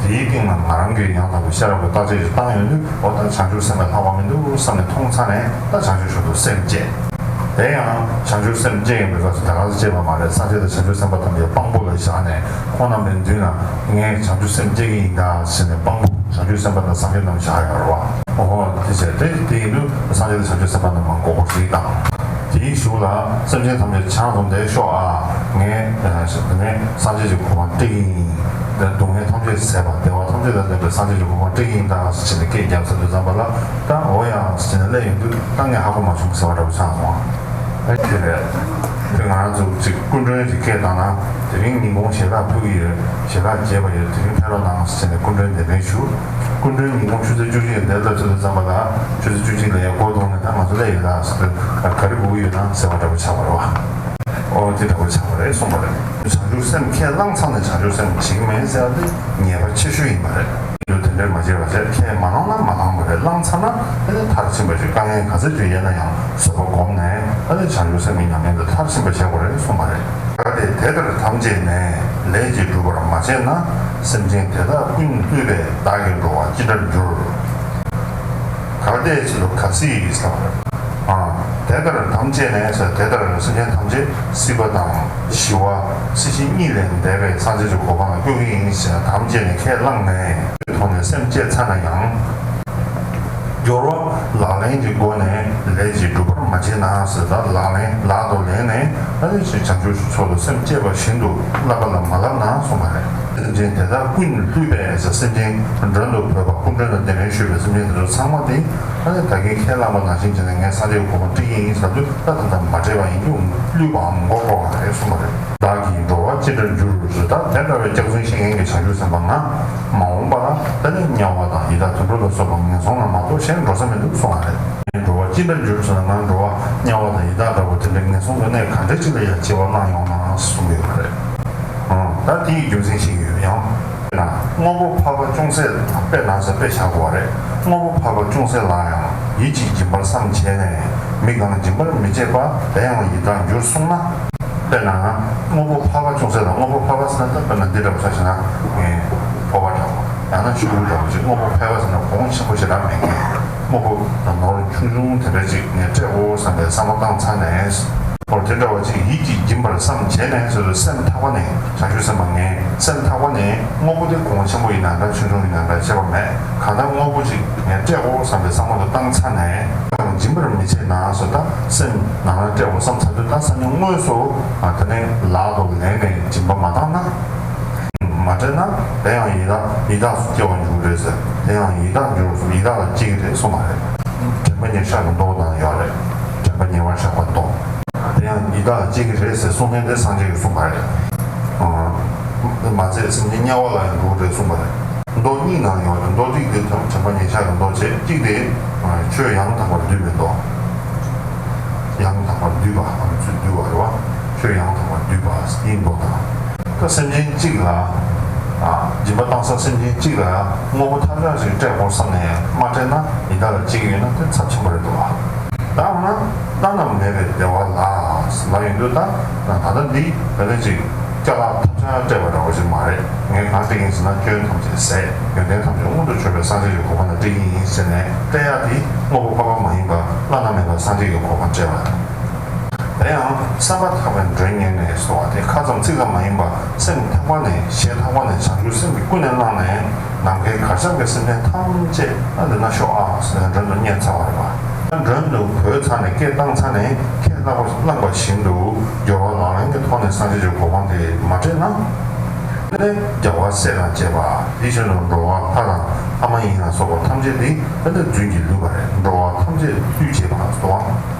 དེའི་སྟེང་ལ་ང་རང་གིས་ཡང་དག་པའི་ཤེས་རབ་ཀྱི་བརྟག་དཔྱད་ཅིག་བཏང་ཡོང་དུས་འོ་ད་བྱང་ཆུབ་སེམས་དཔའ་ལྷག་པ་མི་འདུག་བསམ་ནས་མཐོང་ཚར་ནས་ད་བྱང་ཆུབ་མཆོག་ཏུ་སེམས་བསྐྱེད། དེ་ཡང་བྱང་ཆུབ་སེམས་བསྐྱེད་ཡིན་པའི་སྐབས་སུ་ད་ག་ཚོད་བསྐྱེད་པ་མ་རེད། སངས་རྒྱས་དང་བྱང་ཆུབ་སེམས་དཔའ་ཐམས་ཅད་དཔང་པོ་ལ་བཞག་ནས་ཁོང་རྣམ་པའི་མདུན་ལ་ངས་བྱང་ཆུབ་སེམས་བསྐྱེད་ཀྱི་ཡིན་ད་ཟེར་ནས་དཔང་པོ་བྱང་ཆུབ་སེམས་དཔའ་དང་སངས་རྒྱས་རྣམས་བཞག་ཡོད་རེད་བ། འོ་དེ་བྱས་དེ་དེ་ཡིན་དུས་སངས་རྒྱས་དང་བྱང་ཆུབ་སེམས་དཔའ་རྣམས་ལ་མགོ་སྐོར་ཞིག་དང་། དེའི་གཞུག་ལ་སེམས་ཅན་ཐམས་ཅད་ཁྱེད་རང་ཚོ་འདིར་ཤོག་ཨ། ངས་ངས་སངས་རྒྱས་ཀྱི་གོ་འཕང་སྤྲད་ཀྱི་ཡིན། སྡུག་བསྔལ་ཐམས་ཅད་ཟད་པ་བདེ་བ་ཐམས་ཅད་དང་ལྡན་པའི་སངས་རྒྱས་ཀྱི་གོ་འཕང་སྤྲད་ཀྱི་ཡིན་ད་ཟེར་ནས་སྐད་བརྒྱབ་ཚར་དུས་ཙམ་པ་ལ་ད་འོ་ཡ་ཟེར་ནས་སླེབས་ཡོང་དུས་ད་ངས་ཧ་གོ་མ་བྱུང་ཟེར་བ་འདྲ་བོ་ཆགས་སོང་། ཨ་དེ་རེད། དེ་ང་རང་ཚོ་ཅིག་སྐུ་མགྲོན་གྱི་སྐད་བཏང་ན་དེ་རིང་ཉིན་གུང་ཞལ་ལག་ཕུལ་གྱི་ཡོད། ཞལ་ལག་རྒྱས་པ་ཡོད། དེ་རིང་ཕེབས་རོགས་གནང་ཟེར་ནས་སྐུ་མགྲོན་གདན་འདྲེན་ཞུ། སྐུ་མགྲོན་ཉིན་གུང་ཆུ་ཚོད་བཅུ་གཅིག་ལ་འདིར་སླེབས་ཚར་དུས་ཙམ་པ་ལ་ཆུ་ཚོད་བཅུ་གཅིག་ལ་ཡར་སྒོ་རྡུང་ནས་ད་ང་ཚོ་སླེབས་ཡོད་ད་ཟེར་དུས་ག་རེ་དགོས་ཀྱི་ཡོད་ན་ཟེར་བ་འདྲ་བོ་ཆགས་པ་རེད་བ། ཨོ་དེ་འདྲ་བོ་ཆགས་པ་རེད་གསུངས་པ་རེད། བྱང་ཆུབ་སེམས་ཁས་བླངས་ཚར་ནས་བྱང་ཆུབ་སེམས་བྱེད་ཀྱི་མེད་ཟེར་ཡ་དེ་ཉེས་པ་ཆེ་ཤོས་ཡིན་པ་རེད། དེ་འདྲ་མ་བྱས་པ་བྱས་ཁས་མ་བླངས་ན་མ་བླངས་པ་རེད། བླངས་ཚར་ན་ཨ་ནི་མཐར་ཕྱིན་པ་ཞིག་དཀའ་ངལ་ག་ཚོད་ཅིག་ཡོད་ན་ཡང་བཟོད་པ་བསྒོམས་ནས་ཨ་ནི་བྱང་ཆུབ་སེམས་ཀྱི་ཉམས་ལེན་དུ་མཐར་ཕྱིན་པ་བྱེད་དགོས་རེད་གསུངས་པ་རེད། གལ་ཏེ་དེ་ལྟར་དམ་བཅས་ནས་ལས་ཀྱིས་བསྒྲུབ་པར་མ་བྱས་ན། སེམས་ཅན་དེ་དག་ཀུན་བསླུས་པས་བདག་གི་འགྲོ་བ་ཅི་འདྲར་འགྱུར། གལ་ཏེ་ཆེད་དུ་གལ་སྲིད་ཟེར་བ་རེད། ཨ། དེ་ལྟར་དམ་བཅས་ནས་ཟེར་དེ་ལྟར་སེམས་ཅན་ཐམས་ཅད་སྲིད་པ་དང་ཞི་བ་སྲིད་ཞི་གཉིས་ལས་འདས་པའི་སངས་རྒྱས་ཀྱི་གོ་འཕང་ལ་བཀོད་ཀྱི་ཡིན་ཟེར་དམ་བཅས་ནས་ཁས་བླངས་ནས་ཐོག་ནས་སེམས་བསྐྱེད་ཚར་ན་ཡང་། སྦྱོར་བ་ལག་ལེན་གྱི་སྒོ་ནས་ལས་ཀྱིས་བསྒྲུབ་པར་མ་བྱས་ན་ཟེར་ད་ལག་ལེན་ལག་ཏུ་ལེན་ནས་ཨ་ནི་ཞིག་བྱང་ཆུབ་མཆོག་ཏུ་སེམས་བསྐྱེད་པ་བཞིན་དུ་བསླབ་པ་ལ་མ་བསླབ་ན་གསུངས་པ་རེད། སེམས་ཅན་དེ་དག་ཀུན་བསླུས་པས་ཟེར་སེམས་ཅན་མགྲོན་དུ་བོས་པ་སྐུ་མགྲོན་དུ་གདན་འདྲེན་ཞུས་པའི་སེམས་ཅན་དེ་ཚོ་ཚང་མ་དེ་ཨ་ནི་ད་གིན་ཁས་བླངས་པ་ནང་བཞིན་བྱས་ནས་ངས་སངས་རྒྱས་ཀྱི་གོ་འཕང་སྤྲད་ཀྱི་ཡིན་ཟེར་དུས་ད་དེ་དག་མ་སྤྲད་པ་ཡིན་དུས་བསླུས་པའམ་མགོ་སྐོར་བ་རེད་གསུངས་པ་རེད། བདག་གི་འགྲོ་བ་ཅི་འདྲར་འགྱུར་ཟེར་ད་དེ་འདྲ་བའི་སྐྱག་རྫུན་བཤད་མཁན་གྱི་བྱང་ཆུབ་སེམས་དཔའ་ང་མ་འོངས་པ་ལ་ད་ནི་དམྱལ་བ་དང་ཡི་དྭགས་དུད་འགྲོ་ལ་སོགས་པ་ངན་སོང་ལ་མ་གཏོགས་གཞན་འགྲོ་ས་མི་འདུག་གསུངས་པ་རེད། འགྲོ་བ་ཅི་འདྲར་འགྱུར་ཟེར་ན་ང་འགྲོ་བ་དམྱལ་བ་དང་ཡི་དྭགས་འདྲ་བོ་དེ་འདྲའི་ངན་སོང་གི་གནས་ག་འདྲ་ཅིག་ལ་ཡང་སྐྱེ་བ་བླངས་ཡོང་ན་གསུངས་ཡོད་པ་རེད། ཨང་། ད་དེའི་རྒྱུ་མཚན་ཞིག་ཡོད་ཡང་། དཔེར་ན་དངོས་པོ་ཕལ་པ་ཅུང་ཟད་དཔེར་ན་ཟེར་དཔེ་བཞག་དགོས་པ་རེད། དངོས་པོ་ཕལ་པ་ཅུང་ཟད་ལ་ཡང་ཡིད་ཀྱིས་སྦྱིན་པར་བསམ་བྱས་ནས་མི་གང་སྦྱིན་པར་མི་བྱེད་པ་དེ་ཡང་ཡི་དྭགས་འགྱུར་གསུངས་ན། དཔེར་ན་དངོས་པོ་ཕལ་པ་ཅུང་ཟད་ལ་དངོས་པོ་ཕལ་པ་ཟེར་ན་ད་དཔེར་ན་འདི་འདྲ་བོ་ཆ་བཞག་ན་ངའི་ཕོར་པ་འདྲ་བོ་ཡང་ན་ཤོག་བུ་འདྲ་བོ་ཅིག་དངོས་པོ་ཕལ་པ་ཟེར་ན་གོང་ཆེན་པོ་ཞེ་དྲག་མེད་མཁན་དངོས་པོ་ནོར་ཆུང་ཆུང་དེ་འདྲ་ཅིག་ངས་སྤྲད་དགོས་བསམ་པའི་བསམ་བློ་བཏང་ཚར་ནས། འོ་དེ་འདྲ་བ་ཅིག་ཡིད་ཀྱིས་སྦྱིན་པར་བསམ་བྱས་ནས་ཟེར་དུས་སེམས་ཐག་པ་ནས་བྱང་ཆུབ་སེམས་དཔའ་ངས་སེམས་ཐག་པ་ནས་དངོས་པོ་དེ་གོང་ཆེན་པོ་ཡིན་ན་འདྲ་ཆུང་ཆུང་ཡིན་ན་འདྲ་ཁྱད་པར་མེད། གང་ལྟར་དངོས་པོ་ཅིག་ངས་སྤྲད་དགོས་བསམ་པའི་བསམ་བློ་དེ་བཏང་ཚར་ནས་ སྦྱིན་པར་མི་བྱེད་ན་སོ། ད་སེམས་ནང་ལ་སྤྲད་དགོས་བསམ་ཚར་དུས། ད་སང་ཉིན་དངོས་སུ་ཨ་དེ་ནས་ལག་ཏུ་ལེན་ནས་སྦྱིན་པ་མ་བཏང་ན། མ་སྤྲད་ན་དེ་ཡང་ཡི་དྭགས་ཡི་དྭགས་སུ་སྐྱེ་བར་འགྱུར་རེད་ཟེར། དེ་ཡང་ཡི་དྭགས་འགྱུར་ཡི་དྭགས་ལ་སྐྱེ་གི་རེད་གསུངས་པ་རེད། དྲན་པ་ཉེར་བཞག་གི་མདོ་ནང་ཡོད་རེད། དྲན་པ་ཉེ་བར་བཞག་པ་མདོ། དེ་ཡང་ཡི་དྭགས་ལ་སྐྱེ་གི་རེད་ཟེར་གསུངས་མཁན་དེ་སངས་རྒྱས་ཀྱིས་གསུངས་པ་རེད། ཨ་མ་ཚད་སེམས་ཅན་དམྱལ་བ་ལ་ཡང་འགྲོ་གི་རེད་གསུངས་པ་རེད། མདོ་གཉིས་ནང་ཡོད་རེད། མདོ་གཅིག་དེ་དྲན་པ་ཉེར་བཞག་གི་མདོ་བྱས། གཅིག་དེ་ཆོས་ཡང་དག་པར་བསྡུས་པའི་མདོ། ཡང་དག་པར་བསྡུས་པ། ཨ་ཚུལ་བསྡུས་པ་རེད་བ། ཆོས་ཡང་དག་པར་བསྡུས་པ་ཡིན་མདོ་དང་། ད་སེམས་ཅན་གཅིག་ལ། ཨ་སྦྱིན་པ་བཏང་ས་སེམས་ཅན་གཅིག་ལ་དངོས་པོ་ཐབས་ཆག་ཅིག་སྤྲད་དགོས་བསམ་ནས་མ་སྤྲད་ན་ཡི་དྭགས་ལ་སྐྱེ་གི་ཡོད་ན་དེ་ཚབས་ཆེན་པོ་རེད་འདུག་བ། ད་འོ་ན་བླ་ན་མེད་པའི་བདེ་བ་ལ་ལབ་ཡོང་དུས། ད་ད་ལྟ་འདི་ད་ལྟ་ཅིག་ཅ་ལག་ཐབས་ཆག་སྤྲད་པ་འདྲ་བོ་ཞིག་མ་རེད། ངས་གང་སྤྲད་ཀྱི་ཡིན་ཟེར་ན། སྐྱོན་ཐམས་ཅད་ཟད། ཡོན་ཏན་ཐམས་ཅད་མངོན་དུ་གྱུར་པའི་སངས་རྒྱས་ཀྱི་གོ་འཕང་ལ་སྤྲད་ཀྱི་ཡིན་ཟེར་ནས་སྤྲད་ཡག་དེ་དངོས་པོ་ཕལ་པ་མ་ཡིན་པ་བླ་ན་མེད་པ་སངས་རྒྱས་ཀྱི་གོ་འཕང་སྤྲད་པ་དང་། དེ་ཡང་བསམ་པ་ཐག་པས་མགྲོན་གཉེར་ནས་གསུངས་པ་དེ་ཁ་ཙམ་ཚིག་ཙམ་མ་ཡིན་པ། སེམས་ཐག་པ་ནས། ཞེ་ཐག་པ་ནས་བྱང་ཆུབ་སེམས་ཀྱིས་ཀུན་ནས་བསླངས་ནས། ནམ་མཁའི་གར་འཆམ་གྱི་སེམས་ཅན་ཐམས་ཅད་ཨ་འདི་ན་ཤོག་ཨ་ཟེར་ནས་མགྲོན་དུ་གཉེར་ཚར་བ་རེད་པ། མགྲོན་དུ་བོས་ཚར་ནས། སྐད་བཏང་ཚར་ནས། ཁས་བླངས་པ་བླངས་པ་བཞིན་དུ་སྦྱོར་བ་ལག་ལེན་གྱི་ཐོག་ནས་སངས་རྒྱས་ཀྱི་གོ་འཕང་དེ་མ་སྤྲད་ན། དེ་ནས་རྒྱལ་བ་སྲས་དང་བཅས་པ། དེ་བཞིན་དུ་འགྲོ་བ་ལྷ་དང་ལྷ་མ་ཡིན་ལ་སོགས་པ་ཐམས་ཅད་དེ་ད་ལྟ་རྫུན་གྱིས་བསླུས་པ་རེད། འགྲོ་བ་ཐམས་ཅད་བསླུས་བྱས་པ་སོ།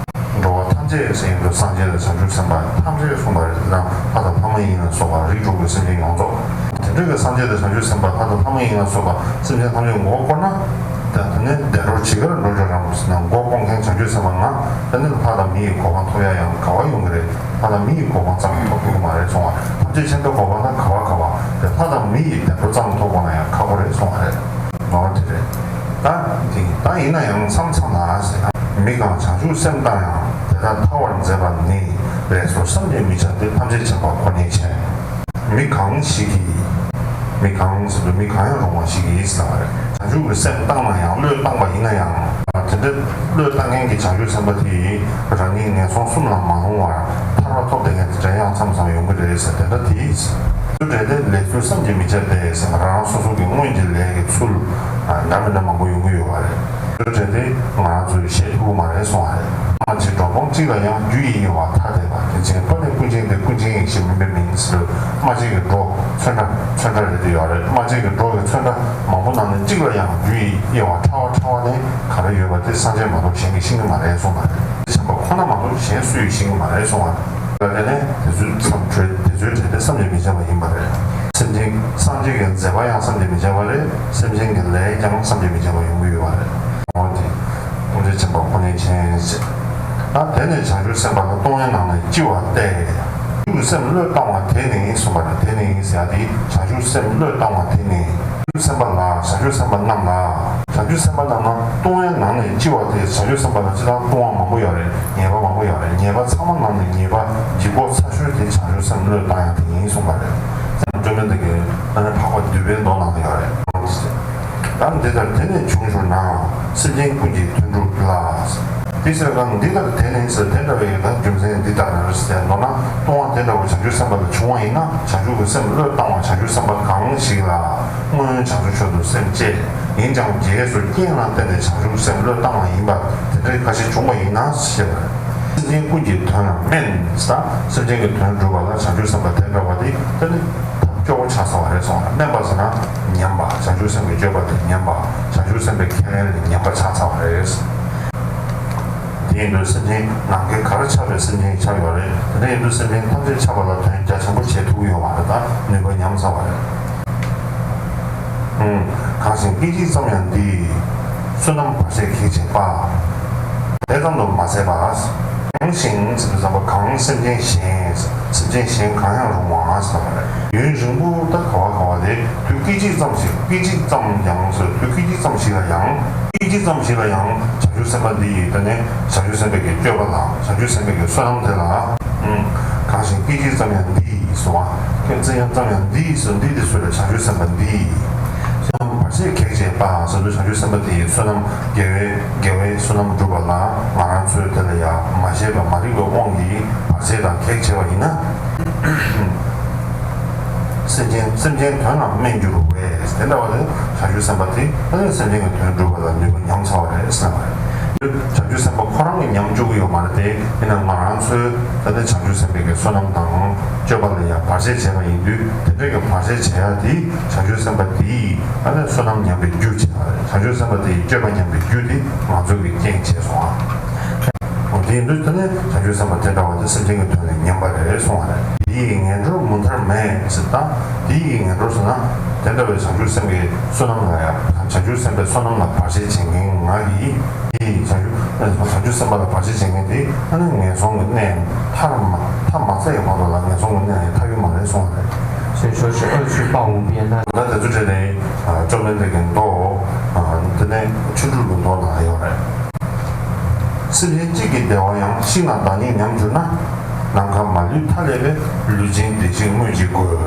འགྲོ་བ་ཐམས་ཅད་ཟེར་ཡོང་དུས་སངས་རྒྱས་དང་བྱང་ཆུབ་སེམས་དཔའ་ཐམས་ཅད་གསུངས་པ་རེད། དེ་དང་ལྷ་དང་ལྷ་མ་ཡིན་ལ་སོགས་པ་རིགས་དྲུག་གི་སེམས་ཅན་ཡོངས་རྫོགས། དེ་འདྲ་གི་སངས་རྒྱས་དང་བྱང་ཆུབ་སེམས་དཔའ་ལྷ་དང་ལྷ་མ་ཡིན་ལ་སོགས་པ་སེམས་ཅན་ཐམས་ཅད་མགོ་བསྐོར་ན། ད་དེ་ནས་བདེ་འགྲོར་ཇི་གར་འགྲོ་འགྲོ་རང་ཟེར་ན། མགོ་བསྐོར་མཁན་བྱང་ཆུབ་སེམས་དཔའ་ང་ད་ནི་ལྷ་དང་མི་ཡི་གོ་འཕང་ཐོབ་ཡ་ཡང་ག་བ་ཡོང་གི་རེད། ལྷ་དང་མི་ཡི་གོ་འཕང་ཙམ་ཡང་ཐོབ་ཐུབ་ཀྱི་མ་རེད་གསུང་བ། ཐམས་ཅད་མཁྱེན་པའི་གོ་འཕང་ད་ག་བ་ག་བ་རེད། ལྷ་དང་མི་ཡི་བདེ་འགྲོ་ཙམ་ཐོབ་དགོས་ན་ཡང་ཁག་པོ་རེད་གསུང་བ་རེད། ནོར་དེ་རེད། ད་དེ་ད་ཡིན་ན་ཡང་མཚམས་མཚམས་ལ་ཟེར། མི་གང་བྱང་ཆུབ་སེམས་བཏང་ཡང་། དེ་དག་ཐར་བར་མཛད་པ་ནི། ལས་ཚུལ་བསམ་གྱིས་མི་ཁྱབ་སྟེ། ཐམས་ཅད་མཁྱེན་པ་ཁོ་ནས་མཁྱེན། མི་གང་ཞིག་གིས། མི་གང་ཟེར་དུས་མི་གང་ཡང་རུང་བ་ཞིག་གིས་ཟེར་བ་རེད། བྱང་ཆུབ་ཀྱི་སེམས་བཏང་ན་ཡང་། བློས་བཏང་བ་ཡིན་ན་ཡང་། དེ་འདྲ་བློས་བཏང་མཁན་གྱི་བྱང་ཆུབ་སེམས་དཔའ་དེ་རང་ཉིད་ངན་སོང་གསུམ་ལ་མ་ལྷུང་བར་ཐར་པ་ཐོབ་བསྡད་མཁན་དེ་འདྲ་ཡང་མཚམས་མཚམས་ཡོང་གི་རེད་ཟེར། དེ་འདྲ་དེ་ཚུལ་རེད་དེ། ལས་ཚུལ་བསམ་གྱིས་མི་ཁྱབ་པས་ཟེར། རང་རང་སོ་སོ་གི་སྔོན་གྱི་ལས་ཀྱི་ཚུལ་འདྲ་མི་འདྲ་མང་པོ་ཡོང་གི་ཡོད་པ་རེད། དེ་དེ་ང་རང་ཚོས་བཤད་ཐུབ་ཀྱི་མ་རེད་གསུང་བ་རེད། སྨྲ་བྱེད་སྒྲོ་སྤོང་གཅིག་ལ་ཡང་། རྒྱུ་ཡིས་དབྱེ་བ་ཐ་དད་པ། དེ་བཞིན་པ་ནི་ཀུན་མཁྱེན་ཏེ། ཀུན་མཁྱེན་ཡེ་ཤེས་མུན་པའི་མིང་ཟེར། སྨྲ་བྱེད་ཀྱི་སྒྲོ་ཚོན་ཁྲ་ཚོན་ཁྲ་རེད་དེ་ཡོད་རེད། སྨྲ་བྱེད་ཀྱི་སྒྲོ་གི་ཚོན་ཁྲ་མང་པོ་ནང་ནས་གཅིག་ལ་ཡང་རྒྱུ་ཡིས་དབྱེ་བ་ཕྲ་བ་ཕྲ་བ་ནི་ག་རེ་ཡོད་པ་དེ་སངས་རྒྱས་མ་གཏོགས་གཞན་གྱིས་ཤེས་ཀྱི་མ་རེད་གསུངས་པ་རེད། བྱམས་པ་ཁོ་ན་མ་གཏོགས་གཞན་སུ་ཡིས་ཤེས་ཀྱི་མ་རེད་གསུངས་པ་རེད། དེ་ནས་དེ་ཚོའི་བསམ་གྲོས་དེ་ཚོའི་གྲས་དེ་བསམ་གྱིས་མི་ཁྱབ་པ་ཡིན་པ་རེད། སེམས་ཅན་སངས་རྒྱས་ཀྱི་མཛད་པ་ཡང་བསམ་གྱིས་མི་ཁྱབ་པ་རེད། སེམས་ཅན་གྱི་ལས་ཀྱང་བསམ་གྱིས་མི་ཁྱབ་པ་ཡོང་གི་ཡོད་པ་རེད། འོ་དེ་ཐམས་ཅད་མཁྱེན་པ་ཁོ་ནས་མཁྱེན་ཟེར། ད་དེ་ནས་བྱང་ཆུབ་སེམས་དཔའ་ལ་ལྟུང་བའི་ནང་ནས་ལྕི་བ་སྟེ། བྱང་ཆུབ་སེམས་བློས་བཏང་བ་དེ་ནི་གསུངས་པ་རེད། དེ་ནི་ཟེར་ཡ་དེ་བྱང་ཆུབ་སེམས་བློས་བཏང་བ་དེ་ནི། བྱང་ཆུབ་སེམས་དཔའ་ལ། བྱང་ཆུབ་སེམས་དཔའ་རྣམས་ལ། བྱང་ཆུབ་སེམས་དཔའ་རྣམས་ལ་ལྟུང་བའི་ནང་ནས་ལྕི་བ་དེ། བྱང་ཆུབ་སེམས་དཔའ་ལ་སྤྱིར་བཏང་ལྟུང་བ་མང་པོ་ཡོད་རེད། ཉེས་པ་མང་པོ་ཡོད་རེད། ཉེས་པ་ཚང་མ་ནང་ནས་ཉེས་པ་ལྗིད་ཁོག་ཚ་ཤོས་དེ་བྱང་ཆུབ་སེམས་བློས་བཏང་ཡ་དེ་ཡིན་གསུངས་པ་རེད། སྐྱོན་མེད་འདི་གའི་ཨ་ནི་འཕགས་པ་འདུས་པའི་མདོ་ནང་ལ་ཡོད་རེད། ད་འདི་ལྟར་དེ་ནས་བྱུང་གྱུར་ན། སེམས་ཅན་ཀུན་གྱི་དོན་སྒྲུབ་ལ། དེ་ཟེར་གང་འདི་ལྟར་དེ་ནི་ཟེར། དེ་འདྲ་བའི་ད་རྒྱུ་མཚན་འདི་ལྟར་ཟེར། མདོར་ན་ལྟུང་བ་དེ་འདྲ་བ་བྱང་ཆུབ་སེམས་དཔའ་ལ་བྱུང་བ་ཡིན་ན། བྱང་ཆུབ་ཀྱི་སེམས་བློས་བཏང་བ་བྱང་ཆུབ་སེམས་དཔའ་གང་ཞིག་ལ་སྔོན་བྱང་ཆུབ་མཆོག་ཏུ་སེམས་བསྐྱེད། ཡིན་ཀྱང་རྗེས་སུ་རྐྱེན་ལ་བརྟེན་ཏེ་བྱང་ཆུབ་སེམས་བློས་བཏང་བ་ཡིན་པ་དེ་འདྲའི་ཁ་ཞིག་བྱུང་བ་ཡིན་ན་ཞེས་པ་རེད། སེམས་ཅན་ཀུན་གྱི་དོན་ལ་སྨན་ཟེར། སེམས་ཅན་གྱི་དོན་སྒྲུབ་པ་ལ་བྱང་ཆུབ་སེམས་དཔའ་དེ་འདྲ་བ་དེ་ད་ནི་ཐབས་སྐྱོ་བོ་ཆགས་ཚར་བ་རེད་གསུངས་པ་རེད། སྨན་པ་ཟེར་ན་ཉན་པ། བྱང་ཆུབ་སེམས་ཀྱི་སྤྱོད་པ་དེ་ཉན་པ། བྱང་ཆུབ་སེམས་དཔའི་ཁས་ལེན་ལ་ཉན་པ་ཆགས་ཚར་བ་རེད། དེ་ཡིན་དུས་སེམས་ཅན་ནམ་མཁའི་གར་ཆགས་པའི་སེམས་ཅན་ཆགས་ཡོད་རེད། དེ་འདྲ་ཡིན་དུས་སེམས་ཅན་ཐམས་ཅད་ཆགས་པ་ལ་དོན་རྒྱ་ཆེན་པོ་བྱེད་ཐུབ་ཀྱི་ཡོད་མ་རེད། ད་ནུས་པ་ཉམས་ཚར་བ་རེད། ཨུམ། གང་ཞིག་སྐད་ཅིག་ཙམ་ཡང་འདི་ཡི། བསོད་ནམས་བར་ཆད་གེགས་བྱེད་པ། དེ་ཙམ་དུ་མ་ཟད་པ། གང་ཞིག་ཟེར་དུས་ཙམ་པ་གང་སེམས་ཅན་གཞན། སེམས་ཅན་གཞན་གང་ཡང་རུང་བ་ཟེར་བ་རེད། ཡུན་རིང་པོ་ད་ག་བ་ག་བ་དེ་དུས་སྐད་ཅིག་ཙམ་ཞིག་སྐད་ཅིག་ཙམ་ཡང་ཟེར། དུས་སྐད་ཅིག་ཙམ་ཞིག་ལ་ཡང་། སྐད་ཅིག་ཙམ་ཞིག་ལ་ཡང་བྱང་ཆུབ་སེམས་དཔའ་འདི་ཡི་ད་ནི་བྱང་ཆུབ་སེམས་དཔའི་གི་སྤྱོད་པ་ལ། བྱང་ཆུབ་སེམས་དཔའི་གི་བསོད་ནམས་དེ་ལ། ཨུམ། གང་ཞིག་སྐད་ཅིག་ཙམ་ཡང་འདི་ཡི་ཟེར་བ། སྐད་ཅིག་ཙམ་ཡང་འདི་ཡི་ཟེར། འདི་དེ་སུ་རེད། བྱང་ཆུབ་སེམས་དཔའ་འདི་ཡི། བསོད་ནམས་བར་ཆད་གེགས་བྱེད་པ་ཟེར་དུས་བྱང་ཆུབ་སེམས་དཔའ་དེ་ཡི་བསོད་ནམས་དགེ་བའི་དགེ་བའི་བསོད་ནམས་སྒྲུབ་པ་ལ་ང་རང་ཚོས་དེ་ལ་ཡང་མ་ཤེས་པ་མ་རིག་པའི་དབང་གིས་བར་ཆད་དང་གེགས་བྱས་པ་ཡིན་ན། སེམས་ཅན་སེམས་ཅན་དོན་ལ་སྨན་འགྱུར་བས། དེ་འདྲ་བ་དེ་བྱང་ཆུབ་སེམས་དཔའ་དེ་ཨ་ནི་སེམས་ཅན་གྱི་དོན་སྒྲུབ་པ་ལ་ནུས་པ་ཉམས་ཚར་བ་རེད་ཟེར་བ་རེད། བྱང་ཆུབ་སེམས་དཔའ་ཁོ་རང་གིས་ཉམས་བཅུག་གི་ཡོད་མ་རེད་དེ། ཡིན་ནའང་ང་རང་ཚོའི་ད་ལྟ་བྱང་ཆུབ་སེམས་དཔའི་གི་བསོད་ནམས་དང་སྤྱོད་པ་ལ་ཡང་བར་ཆད་བྱས་པ་ཡིན་དུས། དེ་འདྲའི་གི་བར་ཆད་བྱེད་ཡ་དེ་བྱང་ཆུབ་སེམས་དཔའ་དེའི་ཨ་ནི་བསོད་ནམས་ཉམས་པའི་རྒྱུ་བྱས་པ་རེད། བྱང་ཆུབ་སེམས་དཔའ་དེའི་སྤྱོད་པ་ཉམས་པའི་རྒྱུ་དེ་ང་ཚོ་གིས་རྐྱེན་བྱས་སོང་ཨ། འོ་དེ་ཡིན་དུས་ད་ནི་བྱང་ཆུབ་སེམས་དཔའ་དེ་འདྲ་བ་དེ་སེམས་ཅན་གྱི་དོན་ལ་ཉམས་པ་རེད་གསུང་བ་རེད། དེ་ཡི་ངན་འགྲོར་མུ་མཐར་མེད་ཟེར། ད་དེ་ཡི་ངན་འགྲོར་ཟེར་ན། དེ་འདྲ་བའི་བྱང་ཆུབ་སེམས་ཀྱི་བསོད་ནམས་ལ་ཡང་། བྱང་ཆུབ་སེམས་དཔའི་བསོད་ནམས་ལ་བར་ཆད་བྱེད་མཁན་ང་གིས། དེ་ཡི་བྱང་ཆུབ་བྱང་ཆུབ་སེམས་དཔའ་ལ་བར་ཆད་བྱེད་མཁན་དེ་ཨ་ནི་ངན་སོང་གི་གནས་མཐར་མ་མཐའ་མ་ཚད་ཀྱི་བར་དུ་ལ་ངན་སོང་གི་གནས་ནས་ཐར་རྒྱུ་མ་རེད་གསུང་བ་རེད། 所以说是恶趣报无边的。 ད་དེ་ཚོ་བྲིས་ཏེ། བཅོམ་ལྡན་འདས་ཀྱི་མདོ། དེ་ནས་ཆོ་འཕྲུལ་གྱི་མདོ་ནང་ཡོད་རེད། སེམས་ཅན་གཅིག་གི་བདེ་བ་ཡང་། བཤིག་ན་བདག་ཉིད་ཉམས་གྱུར་ན། ནམ་མཁའ་མ་ལུས་མཐའ་ཀླས་པའི། ལུས་ཅན་བདེ་བཤིག་སྨོས་ཅི་དགོས།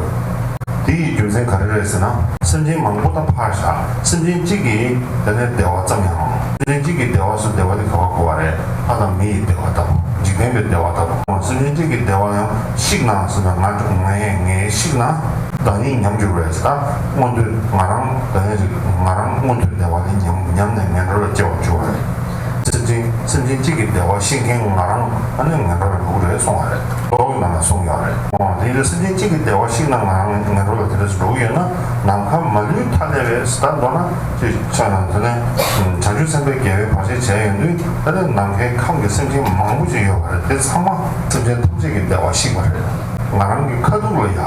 དེ་ཡི་རྒྱུ་མཚན་ག་རེ་རེད་ཟེར་ན། སེམས་ཅན་མང་པོ་དང་ཕར་བཞག་སེམས་ཅན་གཅིག་གི་དེ་ནས་བདེ་བ་ཙམ་ཡང་། སེམས་ཅན་གཅིག་གི་བདེ་བ་ཟེར་བདེ་བ་དེ་ག་བ་གོ་བ་རེད། ལྷ་དང་མི་ཡི་བདེ་བ་ལྟ་བུ། འཇིག་རྟེན་པའི་བདེ་བ་ལྟ་བུ། སེམས་ཅན་གཅིག་གི་བདེ་བ་ཡང་བཤིག་ན་ཟེར་ན། ང་ངས་ངས་བཤིག་ན། བདག་ཉིད་ཉམས་གྱུར་བས། ད་མངོན་མཐོའི་ང་རང་ད་ནི་ང་རང་མངོན་མཐོའི་བདེ་བ་ལ་ཉམས་ཉམས་ནས་ངན་འགྲོ་ལ་སྐྱེ་བར་འགྱུར་བ་རེད། སེམས་ཅན་སེམས་ཅན་གཅིག་གི་བདེ་བ་བཤིག་མཁན་ང་རང་ཨ་ནི་ངན་འགྲོ་ལ་འགྲོ་གི་རེད་གསུང་བ་རེད། མདོ་གི་ནང་ལ་གསུངས་ཡོད་རེད། འོ་དེ་ཡིན་དུས་སེམས་ཅན་གཅིག་གི་བདེ་བ་བཤིག་ན་ང་རང་ངན་འགྲོ་ལ་དེ་འདྲ་ཞིག་འགྲོ་གི་ཡོད་ན། ནམ་མཁའ་མ་ལུས་མཐའ་ཀླས་པའི་ཟེར། ད་མདོར་ན་ཅིག་ཆ་ན་དེ་ནས་བྱང་ཆུབ་སེམས་དཔའི་དགེ་བའི་བར་ཆད་བྱས་ཡོང་དུས། ད་ནི་ནམ་མཁའི་ཁམས་ཀྱི་སེམས་ཅན་མང་པོ་ཅིག་ཡོད་པ་རེད། དེ་ཚང་མ་སེམས་ཅན་ཐམས་ཅད་ཀྱི་བདེ་བ་བཤིག་པ་རེད། ང་རང་གི་ཁ་ཐུག་ལ་ཡ།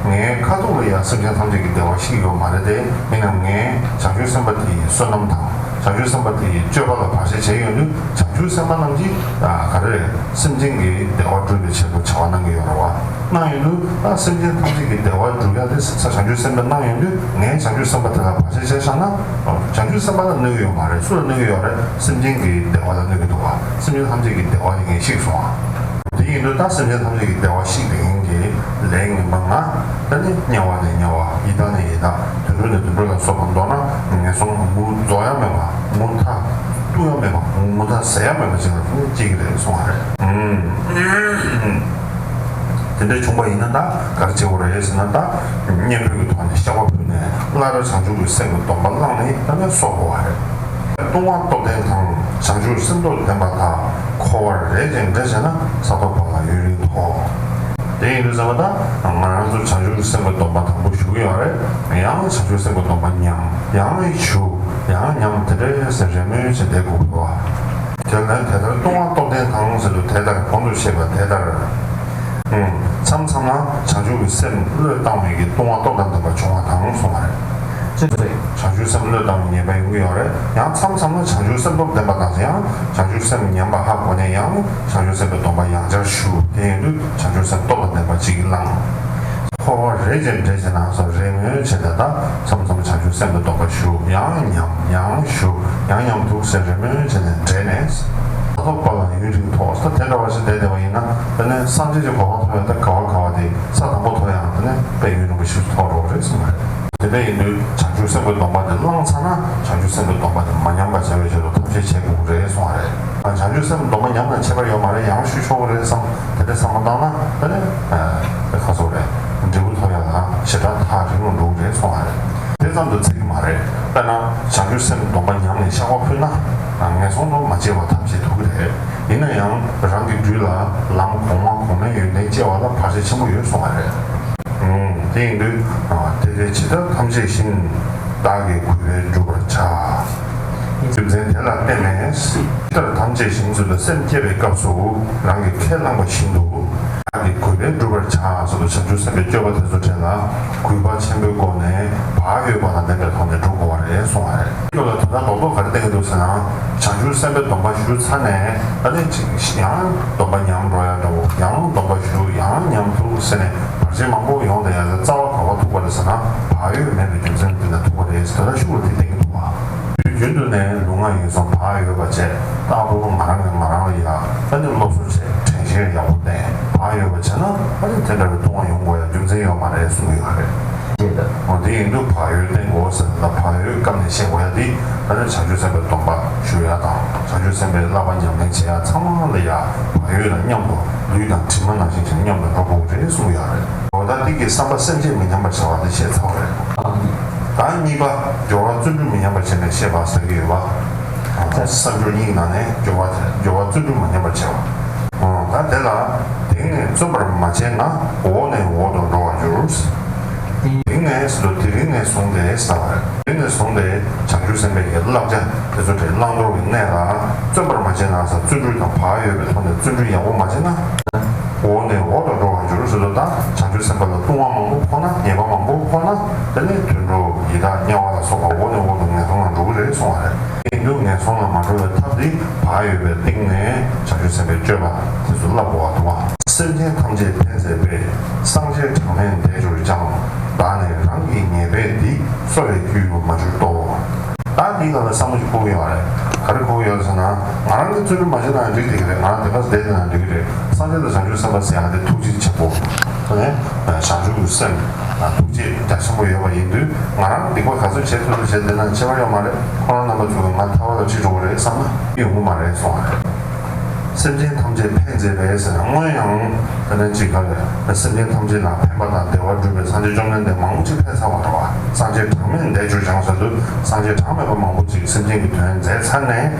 ངའི་ཁ་ཐུག་ལ་ཡ་སེམས་ཅན་ཐམས་ཅད་ཀྱི་བདེ་བ་བཤིག་ཡོད་མ་རེད་དེ། ཡིན་ནའང་ངས་བྱང་ཆུབ་སེམས་དཔའ་དེ་ཡི་བསོད་ནམས་དང་། བྱང་ཆུབ་སེམས་དཔའ་དེ་ཡི་སྤྱོད་པ་ལ་བར་ཆད་བྱས་ཡོང་དུས། བྱང་ཆུབ་སེམས་དཔའ་རྣམས་ཀྱིས་ཨ་ག་རེ་རེད། སེམས་ཅན་གྱི་བདེ་བ་སྒྲུབ་པའི་ཆེད་དུ་བྱ་བ་གནང་གི་ཡོད་རེད་བ། གནང་ཡོང་དུས་ད་སེམས་ཅན་ཐམས་ཅད་ཀྱི་བདེ་བ་སྒྲུབ་ཡ་དེ་ས་བྱང་ཆུབ་སེམས་དཔའ་གནང་ཡོང་དུས། ངས་བྱང་ཆུབ་སེམས་དཔའ་དེ་ལ་བར་ཆད་བྱས་བཞག་ན། བྱང་ཆུབ་སེམས་དཔའ་ལ་གནོད་ཀྱི་ཡོད་མ་རེད། སུ་ལ་གནོད་ཀྱི་ཡོད་རེད། སེམས་ཅན་གྱི་བདེ་བ་ལ་གནོད་ཀྱི་འདུག་བ། སེམས་ཅན་ཐམས་ཅད་ཀྱི་བདེ་བ་དེ་ངས་བཤིག་སོང་བ། དེ་ཡིན་དུས་ད་སེམས་ཅན་ཐམས་ཅད་ཀྱི་བདེ་བ་བཤིག་བསྡད་མཁན་གྱི་ལས་ངན་པ་ལྔ། ད་ནི་དམྱལ་བ་ནས་དམྱལ་བ། ཡི་དྭགས་ནས་ཡི་དྭགས། དུད་འགྲོ་ནས་དུད་འགྲོ་ལ་སོགས་པ། མདོར་ན་ངན་སོང་མུ་རྫོགས་ཡ་མེད་པ། མུ་མཐའ་གཏུགས་ཡ་མེད་པ། མུ་མཐའ་ཟད་ཡ་མེད་པ་ཅིག་ལ་སྐྱེ་གི་རེད་གསུང་བ་རེད། ཨུམ། དེ་འདྲ་བྱུང་བ་ཡིན་ན་ད་ག་རེ་བྱེད་དགོས་རེད་ཟེར་ན། ད་གཉེན་པོའི་གི་ཐོག་ནས་བཤགས་པ་ཕུལ་ནས། སླར་བྱང་ཆུབ་ཀྱི་སེམས་ཀྱི་སྡོམ་པ་བླངས་ནས་ད་ནི་གསོ་དགོས་པ་རེད། ལྟུང་བ་སྟོབས་ལྡན་དང་། བྱང་ཆུབ་སེམས་སྟོབས་ལྡན་པ་དག། འཁོར་བར་རེས་ཀྱང་འགྲན་བྱས་ན། ས་ཐོབ་པ་ལ་ཡུན་རིང་ཐོགས། དེ་ཡིན་དུས་ཙམ་པ་ད་ང་རང་ཚོ་བྱང་ཆུབ་སེམས་ཀྱི་སྡོམ་པ་དང་པོ་ཞུ་གི་ཡོད་རེད། ཡང་བྱང་ཆུབ་སེམས་ཀྱི་སྡོམ་པ་ཉམས། ཡང་ཞུ། ཡང་ཉམས། དེ་འདྲ་ཟེར་རེས་མོས་བྱས་བསྡད་དགོས་པ། དེ་ལ་དེ་ལྟར་ལྟུང་བ་སྟོབས་ལྡན་དང་ཟེར་དུས། དེ་ལྟར་གོང་དུ་བཤད་པ་དེ་ལྟར། ཨུམ། མཚམས་མཚམས་ན་བྱང་ཆུབ་ཀྱི་སེམས་བློས་བཏང་བའི་གི་ལྟུང་བ་སྟོབས་དང་ལྡན་པ་བྱུང་བ་དང་གསུངས་པ་རེད། ཅི་སྟེ། བྱང་ཆུབ་སེམས་བློས་བཏང་བའི་ཉེས་པ་ཡོང་གི་ཡོད་རེད། ཡང་མཚམས་མཚམས་ན་བྱང་ཆུབ་སེམས་སྟོབས་ལྡན་པ་དང་། ཡང་བྱང་ཆུབ་སེམས་ཉམས་པ་ཧ་གོ་ནས་ཡང་བྱང་ཆུབ་སེམས་དཔའི་སྡོམ་པ་ཡང་བསྐྱར་ཞུ། དེ་ཡིན་དུས་བྱང་ཆུབ་སེམས་སྟོབས་དང་ལྡན་པ་ཅིག་བླངས། འཁོར་བར་རེས་ཀྱང་འགྲན་བྱས་ན་སོགས་རེས་མོས་བྱས་ཏེ། ད་མཚམས་མཚམས་བྱང་ཆུབ་སེམས་ཀྱི་སྡོམ་པ་ཞུ། ཡང་ཉམས། ཡང་ཞུ། ཡང་ཉམས་འདུག་ཟེར་རེས་མོས་བྱས་ནས་འགྲན་ནས། ས་ཐོབ་པ་ལ་ཡུན་རིང་ཐོགས། ད་དེ་འདྲ་བ་ཞིག་བསྡད་བསྡད་པ་ཡིན་ན། དེ་ནས་སངས་རྒྱས་ཀྱི་གོ་འཕང་ཐོབ་ཡ་ད་ག་བ་ག་བ་དེ། ས་དང་པོ་ཐོབ་ཡང་དེ་ནས་དཔེ་ཡུན་རིང་པོ་ཞིག་ཐོགས་འགྲོ་གི་རེད་གསུངས་པ་རེད། དེ་འདྲ་ཡིན་དུས་བྱང་ཆུབ་སེམས་ཀྱི་སྡོམ་པ་དེ་བླངས་ཚར་ན། བྱང་ཆུབ་སེམས་ཀྱི་སྡོམ་པ་དེ་མ་ཉམས་པ་བྱ་བའི་ཆེད་དུ་ཐབས་ཤེས་བྱེད་དགོས་ཀྱི་རེད་གསུངས་པ་རེད། བྱང་ཆུབ་སེམས་སྡོམ་པ་ཉམས་ན་ཁྱད་པར་ཡོད་མ་རེད། ཡང་ཞུ་ཆོག་གི་རེད་བསམ། དེ་འདྲའི་བསམ་བློ་བཏང་ན་དེ་ནས་ཨ་ཁ་སོགས་རེད། འབྲས་བུ་ཐོབ་ཡ་ལ་ཞེ་དྲག་ཐག་རིང་རུ་འགྲོ་གི་རེད་གསུངས་པ་རེད། དེ་ཙམ་དུ་ཚིག་གི་མ་རེད། དཔེར་ན་བྱང་ཆུབ་སེམས་སྡོམ་པ་ཉམས་ནས་བཤགས་པ་ཕུལ་ན། ངན་སོང་དུ་མ་སྐྱེ་བར་ཐབས་བྱེད་ཐུབ་ཀྱི་རེད། ཡིན་ན་ཡང་རང་གི་རྒྱུད་ལ་ལམ་གོང་མ་གོང་མའི་ཡོན་ཏན་སྐྱེ་བ་ལ་བར་ཆད་ཆེན་པོ་ཡོད་གསུངས་པ་རེད། ཨུམ། དེ་ཡིན་དུས་ཨ་དེ་ལྟར་ཇི་ལྟར་ཐམས་ཅད་བཞིན། བདག་གིས་གུས་པས་བསྒྲུབ་པར་བྱ། རྒྱུ་མཚན་དེ་ལ་བརྟེན་ནས། ཇི་ལྟར་ཐམས་ཅད་བཞིན་ཟེར་དུས་སེམས་བསྐྱེད་པའི་སྐབས་སུ་རང་གིས་ཁས་བླངས་པ་བཞིན་དུ། བདག་གིས་གུས་པས་བསྒྲུབ་པར་བྱ་ཟེར་དུས་བྱང་ཆུབ་སེམས་དཔའི་སྤྱོད་པ་དེ་ཚོ་གྲས་ལ་གུས་པ་ཆེན་པོའི་སྒོ་ནས་བག་ཡོད་པ་དང་ལྡན་པའི་ཐོག་ནས་སྒྲུབ་དགོས་པ་རེད་གསུངས་པ་རེད། སྐབས་ལ་དོན་དག་རྡོག་རྡོག་ག་རེ་བསྟན་གྱི་འདུག་ཟེར་ན། བྱང་ཆུབ་སེམས་དཔའི་སྡོམ་པ་ཞུས་ཚར་ནས། ད་ནི་ཅིག་ཡང་སྡོམ་པ་ཉམས་འགྲོ་ཡ་འདྲ་བོ། ཡང་སྡོམ་པ་ཞུ། ཡང་ཉམས་ཐུབ་ཟེར་ནས་བར་ཆད་མང་པོ་ཡོང་བསྡད་ཡ་ལ་རྩ་བ་ག་པར་ཐུག་པ་རེད་ཟེར་ན། བག་ཡོད་མེད་པའི་རྒྱུ་མཚན་དེ་ལ་ཐུག་པ་རེད་ཟེར། དེ་ལ་ཤུགས་ལ་དེ་བསྟན་གྱི་འདུག་བ། དུས་རྒྱུན་དུ་ནས་ལུས་ངག་ཡིད་གསུམ་བག་ཡོད་པ་བྱས། ལྟ་བུ་ང་རང་གིས་ང་རང་ལ་ཡ་ད་ནི་སློབ་གསོ་བྱས། དྲན་ཤེས་ཡག་པོ་བསྟེན། བག་ཡོད་པ་བྱས་ན་ཨ་ནི་དེ་འདྲ་བའི་ལྟུང་བ་ཡོང་དགོས་ཡ་རྒྱུ་མཚན་ཡོད་མ་རེད་གསུང་གི་ཡོད་རེད། འོ་དེ་ཡིན་དུས་བག་ཡོད་བསྟེན་དགོས་ཟེར་ན། བག་ཡོད་སྐབས་ནས་ཤེས་དགོས་ཡ་དེ་ད་ནི་བྱང་ཆུབ་སེམས་དཔའི་སྡོམ་པ་ཞུ་ཡ་དང་། བྱང་ཆུབ་སེམས་དཔའི་བསླབ་པ་ཉམས་ལེན་བྱེད་ཡ་ཚང་མ་ལ་ཡ་བག་ཡོད་དང་མཉམ་དུ། ལུས་དང་གྲིབ་མ་ནང་བཞིན་བྱས་མཉམ་དུ་འགྲོ་དགོས་རེད་གསུང་གི་ཡོད་རེད། འོ་ད་འདི་གི་བསམ་པ་སེམས་བསྐྱེད་མི་ཉམས་པར་བྱ་བ་དེ་བཤད་ཚར་བ་རེད། ད་གཉིས་པ་སྦྱོར་བ་བརྩོན་འགྲུས་མི་ཉམས་པར་བྱས་ནས་བཤད་པ་ཟེར་གྱི་ཡོད་པ། བསམ་སྦྱོར་གཉིས་ནང་ནས་སྦྱོར་བ་སྦྱོར་བ་བརྩོན་འགྲུས་མ་ཉམས་པར་བྱ་བ། ད་དེ་ལ་དེང་ནས་བརྩོན་པར་མ་བྱས་ན་འོག་ནས་འོག་ཏུ་འགྲོ་བར་འགྱུར། དེང་ནས་ཟེར་དུས་དེ་རིང་ནས་བཟུང་སྟེ་ཟེར་བ་རེད། དེ་རིང་ནས་བཟུང་སྟེ་བྱང་ཆུབ་སེམས་དཔའི་གི་བསླབ་བྱ་དེ་ཚོ་དེ་བླང་དོར་གྱི་གནས་ལ་བརྩོན་པར་མ་བྱས་ན་ཟེར། བརྩོན་འགྲུས་དང་བག་ཡོད་པའི་ཐོག་ནས་བརྩོན་འགྲུས་ཡག་པོ་མ་བྱས་ན། འོག་ནས་འོག་ཏུ་འགྲོ་བར་འགྱུར་ཟེར་དུས། ད་བྱང་ཆུབ་སེམས་དཔའ་ལ་ལྟུང་བ་མང་པོ་ཕོག་ན། ཉེས་པ་མང་པོ་ཕོག་ན། དེ་ནས་དུད་འགྲོ་ཡི་དྭགས་དམྱལ་བ་ལ་སོགས་པ་འོག་ནས་འོག་ཏུ་ངན་སོང་ལ་འགྲོ་གི་རེད་གསུང་བ་རེད། དེ་དུས་ངན་སོང་ལ་མ་འགྲོ་བའི་ཐབས་འདི་བག་ཡོད་པའི་སྟེང་ནས་བྱང་ཆུབ་སེམས་དཔའི་སྤྱོད་པ་དེ་ཚོ་བསླབ་དགོས་པ་འདུག་བ། སེམས་ཅན་ཐམས་ཅད་ཕན་མཛད་པའི། སངས་རྒྱས་གྲངས་མེད་འདས་གྱུར་ཀྱང་། བདག་ནི་རང་གི་ཉེས་པས་འདི། གསོ་བའི་རྒྱུ་ཡང་མ་གྱུར་ཏོ། ད་འདིའི་སྒང་ལ་བསམ་བློ་ཞིག་འཁོར་གྱི་ཡོད་རེད། ག་རེ་འཁོར་གྱི་ཡོད་ཟེར་ན། ང་རང་གིས་བརྩོན་འགྲུས་མ་བྱས་ན་འགྲིག་བསྡད་ཀྱི་རེད། ང་རང་དེ་ག་བསྡད་བསྡད་ན་འགྲིག་གི་རེད། སངས་རྒྱས་དང་བྱང་ཆུབ་སེམས་དཔའ་ཟེར་ཡག་དེ་ཐུགས་རྗེ་ཆེན་པོ། དེ་ནས་བྱང་ཆུབ་ཀྱི་སེམས་ཐུགས་རྗེ་རྒྱ་ཆེན་པོ་ཡོད་པ་ཡིན་དུས། ང་རང་སྡིག་པ་ག་ཚོད་བྱེད་ཐུབ་ཐུབ་བྱས་བསྡད་ན་ཁྱད་པར་ཡོད་མ་རེད། ཁོ་རང་རྣམ་པ་ཚོ་གིས་ང་ཐར་པ་ལ་ཁྲིད་འགྲོ་གི་རེད་བསམ་ན་ཡོང་གི་མ་རེད་གསུང་བ་རེད། སེམས་ཅན་ཐམས་ཅད་ཕན་མཛད་པའི་ཟེར་ན། སྔོན་ཡང་དེ་ནས་ཅིག་ག་ལ་སེམས་ཅན་ཐམས་ཅད་ལ་ཕན་པ་དང་བདེ་བ་སྒྲུབ་པའི་སངས་རྒྱས་བཅོམ་ལྡན་འདས་མང་པོ་ཅིག་ཕེབས་ཚར་བ་རེད་བ། སངས་རྒྱས་གྲངས་མེད་འདས་གྱུར་ཀྱང་ཟེར་དུས། སངས་རྒྱས་གྲངས་མེད་པ་མང་པོ་ཅིག་སེམས་ཅན་གྱི་དོན་མཛད་ཚར་ནས།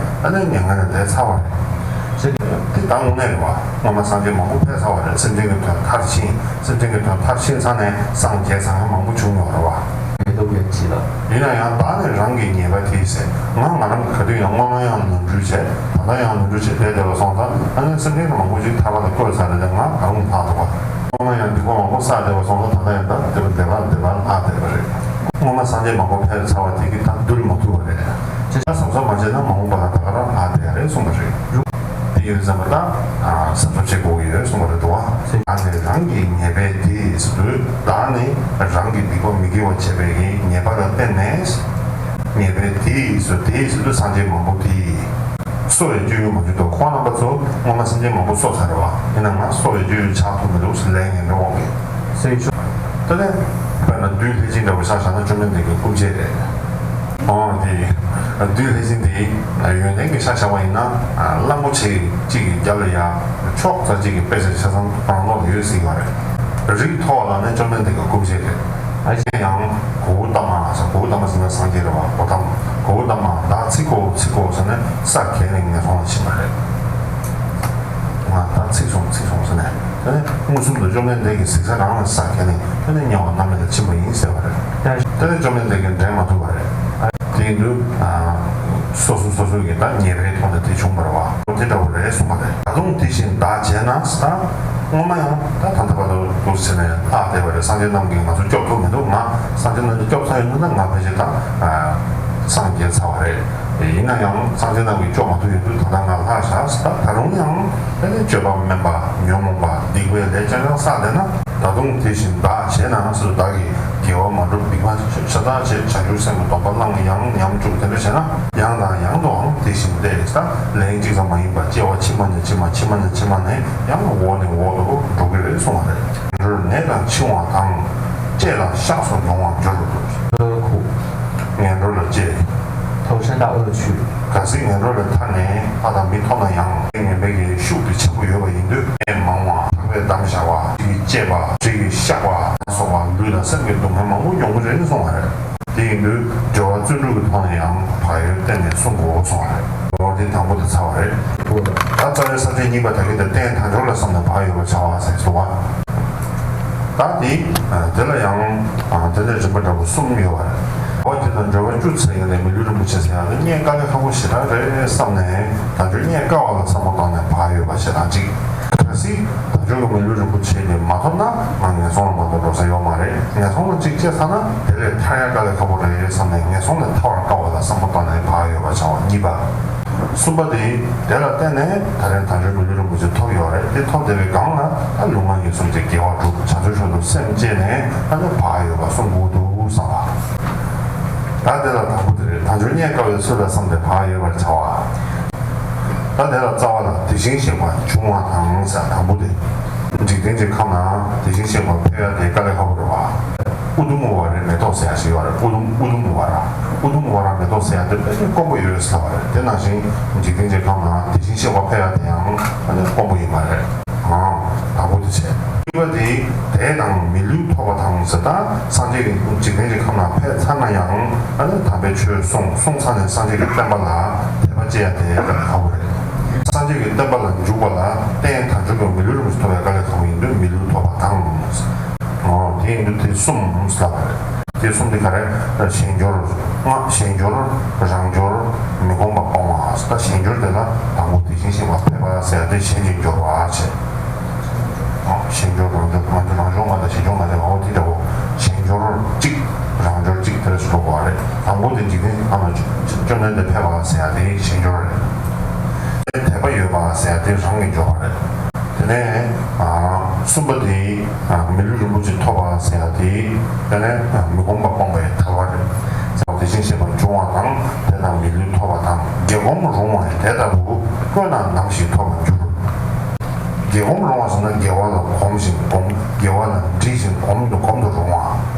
ཨ་ནི་མྱ་ངན་ལས་འདས་ཚར་བ་རེད། དེ་ད་དངོས་གནས་རེད་བ། སྔོན་མ་སངས་རྒྱས་མང་པོ་ཕེབས་ཚར་བ་རེད། སེམས་ཅན་གྱི་དོན་མཐར་ཕྱིན། སེམས་ཅན་གྱི་དོན་མཐར་ཕྱིན་ཚར་ནས་སངས་རྒྱས་ཚར་མཁན་མང་པོ་བྱུང་ཡོད་རེད་བ། མེ་ཏོག་ཡན་ཆད་ལ། ཡིན་ན་ཡང་བདག་ནི་རང་གི་ཉེས་པ་དེ་ཟེར། ང་ང་རང་གི་ག་དུས་ཡང་སྔོན་མ་ཡང་ནོར་འཁྲུལ་བྱས། ད་ལྟ་ཡང་ནོར་འཁྲུལ་བྱས་བསྡད་བསྡད་པ་སོང་ཙང་། ཨ་ནི་སེམས་ཅན་གྱི་མང་པོ་ཞིག་ཐར་པ་ལ་བཀོད་ཚར་རེད་དེ། ང་ང་རང་ལྷག་འདུག་བ། སྔོན་མ་ཡང་སྡིག་པ་མང་པོ་བསགས་བསྡད་པ་སོང་ཙང་། ད་ལྟ་ཡང་ད་བདེ་བ་བདེ་བ་ལྷག་བསྡད་པ་རེད། སྔོན་མ་སངས་རྒྱས་མང་པོ་ཕེབས་ཚར་བ་དེ་གིས་ད་བསྡུར་མ་ཐུབ་པ་རེད། ཅེས་བསམ་བསམ་མ་བྱས་ན་མ་འོངས་པ་ལ་ད་ག་རང་ལྷག་བསྡད་ཡ་རེད་གསུངས་པ་རེད། དེ་ཡིན་ཙང་ད་བསམ་བསམ་བྱེད་དགོས་ཀྱི་ཡོད་གསུངས་པ་རེད་འདུག་བ། བདག་ནི་རང་གི་ཉེས་པས་འདི་ཟེར་དུས། བདག་ནི་རང་གི་སྡིག་པ་མི་དགེ་བ་བྱས་པའི་ཉེས་པ་ལ་བརྟེན་ནས། ཉེས་པས་འདི་ཟེར་དུས། འདི་ཟེར་དུས་སངས་རྒྱས་མང་པོ་དེ། གསོ་བའི་སྤྱོད་ཡུལ་མ་གྱུར་ཏོ། ཁོང་རྣམ་པ་ཚོ་སྔོན་མ་སེམས་ཅན་མང་པོ་གསོ་ཚར་རེད་བ། ཡིན་ན་ང་གསོ་བའི་སྤྱོད་ཡུལ་ཆགས་ཐུབ་མི་འདུག་ཟེར་ལས་ངན་འགྲོ་འོང་གི། སེམས་ཤུགས། ད་ལྟ་དཔེར་ན་བདུད་ལྷས་བྱིན་འདྲ་བོ་ཆ་བཞག་ན་བཅོམ་ལྡན་འདས་ཀྱི་སྐུ་མཆེད་རེད། འོ་དེ། བདུད་ལྷས་བྱིན་དེ་ཡོན་ཏན་གྱི་ཆ་བཞག་པ་ཡིན་ན། གླང་པོ་ཆེ་གཅིག་གི་རྒྱབ་ལ་ཡ་ཕྱོགས་རྩ་གཅིག་གི་དཔེ་ཆ་ཆ་ཚང་རང་ལོགས་ལ་ཡོད་ཟེར་གྱི་ཡོད་རེད། རིགས་མཐོ་བ་ལ་ནི་བཅོམ་ལྡན་འདས་ཀྱི་སྐུ་མཆེད་རེད། ཨ་ཅེ་ཡང་གཽ་ཏ་མ་ཟེར། གཽ་ཏ་མ་ཟེར་ན་སངས་རྒྱས་རེད་བ། གཽ་ཏ་མ། གཽ་ཏ་མ། བདག་ཚིག་གོ་ཚིག་གོ་ཟེར་ནས་ས་གས་ནས་ངན་སོང་ལ་ཕྱིན་པ་རེད། ང་ད་ཚིག་སོང་ཚིག་སོང་ཟེར་ནས། དེ་ནས་མངོན་སུམ་དུ་བཅོམ་ལྡན་འདས་ཀྱིས་གཟིགས་ས་རང་ལ་ས་གས་ནས། དེ་ནས་དམྱལ་བ་མནར་མེད་ལ་ཕྱིན་པ་ཡིན་ཟེར་བ་རེད། དེ་ནས་བཅོམ་ལྡན་འདས་ཀྱིས་འདྲེན་མ་ཐུབ་པ་རེད། དེ་ཡིན་དུས། སོ་སོ་སོ་སོ་གི་ད་ཉེས་པའི་ཐོག་ནས་དེ་བྱུང་བ་རེད་བ། དེ་འདྲ་བོ་རེད་གསུངས་པ་རེད། ད་དུང་དེ་བཞིན་བདག་བྱས་ན་ཟེར། སྔོན་མ་ཡང་ད་ད་ལྟ་བར་དུ་འདུག་ཟེར་ནས་ལྷག་བསྡད་པ་རེད། སངས་རྒྱས་རྣམས་ཀྱིས་ང་ཚོ་སྐྱོབ་ཐུབ་མི་འདུག་ང་སངས་རྒྱས་རྣམས་ཀྱིས་སྐྱོབ་ཚར་ཡོད་ན། ང་ཕལ་ཆེར་ད་སངས་རྒྱས་ཚར་བ་རེད། ཡིན་ན་ཡང་སངས་རྒྱས་རྣམས་ཀྱིས་སྐྱོབ་མ་ཐུབ་ཡོད་དུས། ད་ལྟ་ང་ལྷག་བཞག་ཟེར། ད་ད་རུང་ཡང་དེ་ནས་སྤྱོད་པ་དམན་པ། ཉོན་མོངས་པ། སྡིག་པའི་ལས་རྐྱང་རྐྱང་བསགས་བསྡད་ན། ད་དུང་དེ་བཞིན་བདག་བྱས་ན་ཟེར། བདག་གིས་དགེ་བ་མ་སྒྲུབ། སྡིག་པ་ཤ་སྟག་བྱས། བྱང་ཆུབ་སེམས་ཀྱི་སྡོམ་པ་བླངས། ཡང་ཉམས་བཅུག་དེ་འདྲ་བྱས་ན། ཡང་དང་ཡང་དུའང་དེ་བཞིན་ཏེ་ཟེར། ལན་གཅིག་ཙམ་མ་ཡིན་པར་སྐྱེ་བ་ཕྱི་མ་ནས་ཕྱི་མ། ཕྱི་མ་ནས་ཕྱི་མ་ནས་ཡང་འོག་ནས་འོག་ཏུ་འགྲོ་གི་རེད་གསུངས་པ་རེད། ངན་འགྲོར་ནད་དང་འཆིང་བ་དང་། བཅས་ལ་གཤགས་སུ་འགྲོ་བར་འགྱུར། ངན་འགྲོ་ལ་སྐྱེ། 投身到恶趣。 གལ་སྲིད་ངན་འགྲོ་ལས་ཐར་ནས་ལྷ་དང་མི་ཐོབ་ན་ཡང་། ངན་པའི་གི་ཤུགས་དེ་ཆེན་པོ་ཡོད་པ་ཡིན་དུས། ནད་མང་བ། ཁྲག་པས་བསྡམས་བཞག་པ། གཅིག་གིས་བཅད་པ། གཅིག་གིས་གཤགས་པ་སོགས་པ་ལུས་དང་སེམས་ཀྱི་སྡུག་བསྔལ་མང་པོ་མྱོང་གི་རེད་གསུངས་པ་རེད། དེ་ཡིན་དུས་སྦྱོར་བ་བརྩོན་འགྲུས་ཀྱི་ཐོག་ནས་ཡང་བག་ཡོད་བསྟེན་ནས་བསྲུང་དགོས་གསུངས་པ་རེད། ལོ་དེ་དང་པོ་དེ་ཚར་བ་རེད། ད་རྩ་བའི་ས་བཅད་གཉིས་པ་ད་གིན་དེ་རྟེན་དལ་འབྱོར་ལ་བསམས་ནས་བག་ཡོད་པར་བྱ་བ་ཟེར་སོང་བ། ད་དེ་དེ་ལ་ཡང་དེ་ལས་རིམ་པ་འདྲ་པོ་གསུམ་ཡོད་པ་རེད། འོ་དེ་དང་འབྲེལ་བ་བཅུ་ཚར་ཡོང་ནས་མི་ལུས་རིན་པོ་ཆེ་ཟེར་ཡག་དེ་རྙེད་དཀའ་ལས་ཁག་པོ་ཞེ་དྲག་རེད་བསམས་ནས། དལ་འབྱོར་རྙེད་དཀའ་བ་ལ་བསམ་བློ་བཏང་ནས་བག་ཡོད་པ་བྱེད་སྟངས་གཅིག་གལ་སྲིད་དལ་འབྱོར་གྱི་མི་ལུས་རིན་པོ་ཆེ་དེ་མ་ཐོབ་ན། ང་ངན་སོང་ལ་མ་གཏོགས་འགྲོ་ས་ཡོད་མ་རེད། ངན་སོང་ལ་གཅིག་སྐྱེས་ཚར་ན་དེ་ལས་ཐར་ཡག་དཀའ་ལས་ཁག་པོ་རེད་བསམས་ནས། ངན་སོང་ལས་ཐར་བར་དཀའ་བ་ལ་བསམ་བློ་བཏང་ནས་བག་ཡོད་པ་བྱ་བ་གཉིས་པ། གསུམ་པ་དེ། དེ་ལ་བརྟེན་ནས་ད་རེས་དལ་འབྱོར་མི་ལུས་རིན་པོ་ཆེ་ཐོབ་ཡོད་རེད། དེ་ཐོབ་བསྡད་པའི་སྒང་ལ་ད་ལུས་ངག་ཡིད་གསུམ་གྱི་དགེ་བ་སྒྲུབ། བྱང་ཆུབ་མཆོག་ཏུ་སེམས་བསྐྱེད་ནས་ད་ནི་བག་ཡོད་པ་བསྲུང་དགོས་འདུག་བསམ་པ། ད་དེ་ལ་དང་པོ་དེ་རེད། དལ་འབྱོར་རྙེད་དཀའ་བའི་ཚུལ་ལ་བསམས་ཏེ་བག་ཡོད་པར་བྱ་བ། ད་དེ་ལ་རྩ་བ་ལ་དེ་བཞིན་གཤེགས་པ་འབྱུང་བ་དང་ཟེར། དང་པོ་དེ། འཇིག་རྟེན་གྱི་ཁམས་ན་དེ་བཞིན་གཤེགས་པ་ཕེབས་ཡ་དེ་དཀའ་ལས་ཁག་པོ་རེད་བ། ཨུ་དུམ་ཝ་རའི་མེ་ཏོག་ཟེར་ཡ་ཞིག་ཡོད་རེད། ཨུ་དུམ་ཨུ་དུམ་ཝ་ར། ཨུ་དུམ་ཝ་ར་མེ་ཏོག་ཟེར་ཡ་དེ་དཔེ་དཀོན་པོ་ཡོད་ཟེར་བ་རེད། དེ་ནང་བཞིན་འཇིག་རྟེན་གྱི་ཁམས་ན་དེ་བཞིན་གཤེགས་པ་ཕེབས་ཡ་དེ་ཡང་ཨ་ནི་དཀོན་པོ་ཡིན་པ་རེད། ཨང་། དང་པོ་དེ་བྱས། གཉིས་པ་དེ། དད་དང་མི་ལུས་ཐོབ་པ་དང་ཟེར། ད་སངས་རྒྱས་ཀྱི་འཇིག་རྟེན་གྱི་ཁམས་ན་ཕེབས་ཚར་ན་ཡང་ཨ་ནི་དམ་པའི་ཆོས་གསུངས། གསུངས་ཚར་ནས་སངས་རྒྱས་ཀྱི་བསྟན་པ་ལ་དད་ ཅེས་ཡང་དེ་ཡང་ཁག་པོ་རེད། སངས་རྒྱས་ཀྱི་བསྟན་པ་ལ་འཇུག་པ་ལ་རྟེན་དལ་འབྱོར་གྱི་མི་ལུས་རིན་པོ་ཆེ་ཐོབ་པའི་དཀའ་ལས་ཁག་པོ་ཡིན་དུས་མི་ལུས་ཐོབ་པ་དང་། འོ་དེ་ཡིན་དུས་དེ་གསུམ་ལབ་པ་རེད། དེ་གསུམ་དེ་ག་རེ། གཞན་འབྱོར། ལྔ། གཞན་འབྱོར། རང་འབྱོར། མི་ཁོམ་པ་སྤོང་བ། ད་གཞན་འབྱོར་དེ་ལ་དང་པོ་དེ་བཞིན་གཤེགས་པ་ཕེབས་པ་ཟེར་ཡ་དེ་གཞན་གྱི་འབྱོར་བ་བྱས། གཞན་འབྱོར་རང་འབྱོར། ང་ཚོ་རང་འབྱོར་ལྔ་དང་གཞན་འབྱོར་ལྔ་དེ་འོ་དེ་འདྲ་བོ། གཞན་འབྱོར་གཅིག་རང་འབྱོར་གཅིག་དེ་རེ་ཞིག་འགྲོ་དགོས་པ་རེད། དང་པོ་དེ་འཇིག་རྟེན་ཨ་མ་བཅོམ་ལྡན་འདས་ཕེབས་པ་ཟེར་ཡ་དེ་གཞན་འབྱོར་རེད། དད་པ་ཡོད་པ་ཟེར་ཡ་དེ་རང་གི་འབྱོར་བ་རེད། དེ་ནས་གསུམ་པ་དེ་མི་ལུས་རིན་པོ་ཆེ་ཐོབ་པ་ཟེར་ཡ་དེ། དེ་ནས་མི་ཁོམ་པ་སྤོང་བའི་དལ་བ་རེད། དེ་བཞིན་གཤེགས་པ་འབྱུང་བ་དང་དེ་དང་མི་ལུས་ཐོབ་པ་དང་། དགེ་སྒོམ་རུང་བ་དེ་ལྟ་བུ་དཀོན་ན་ནམ་ཞིག་ཐོབ་པར་འགྱུར། དགེ་སྒོམ་རུང་བ་ཟེར་ན་དགེ་བ་ལ་གོམས་ཤིང་སྒོམ། དགེ་བ་ལ་འདྲིས་ཤིང་སྒོམ་དུ་སྒོམ་དུ་རུང་བ།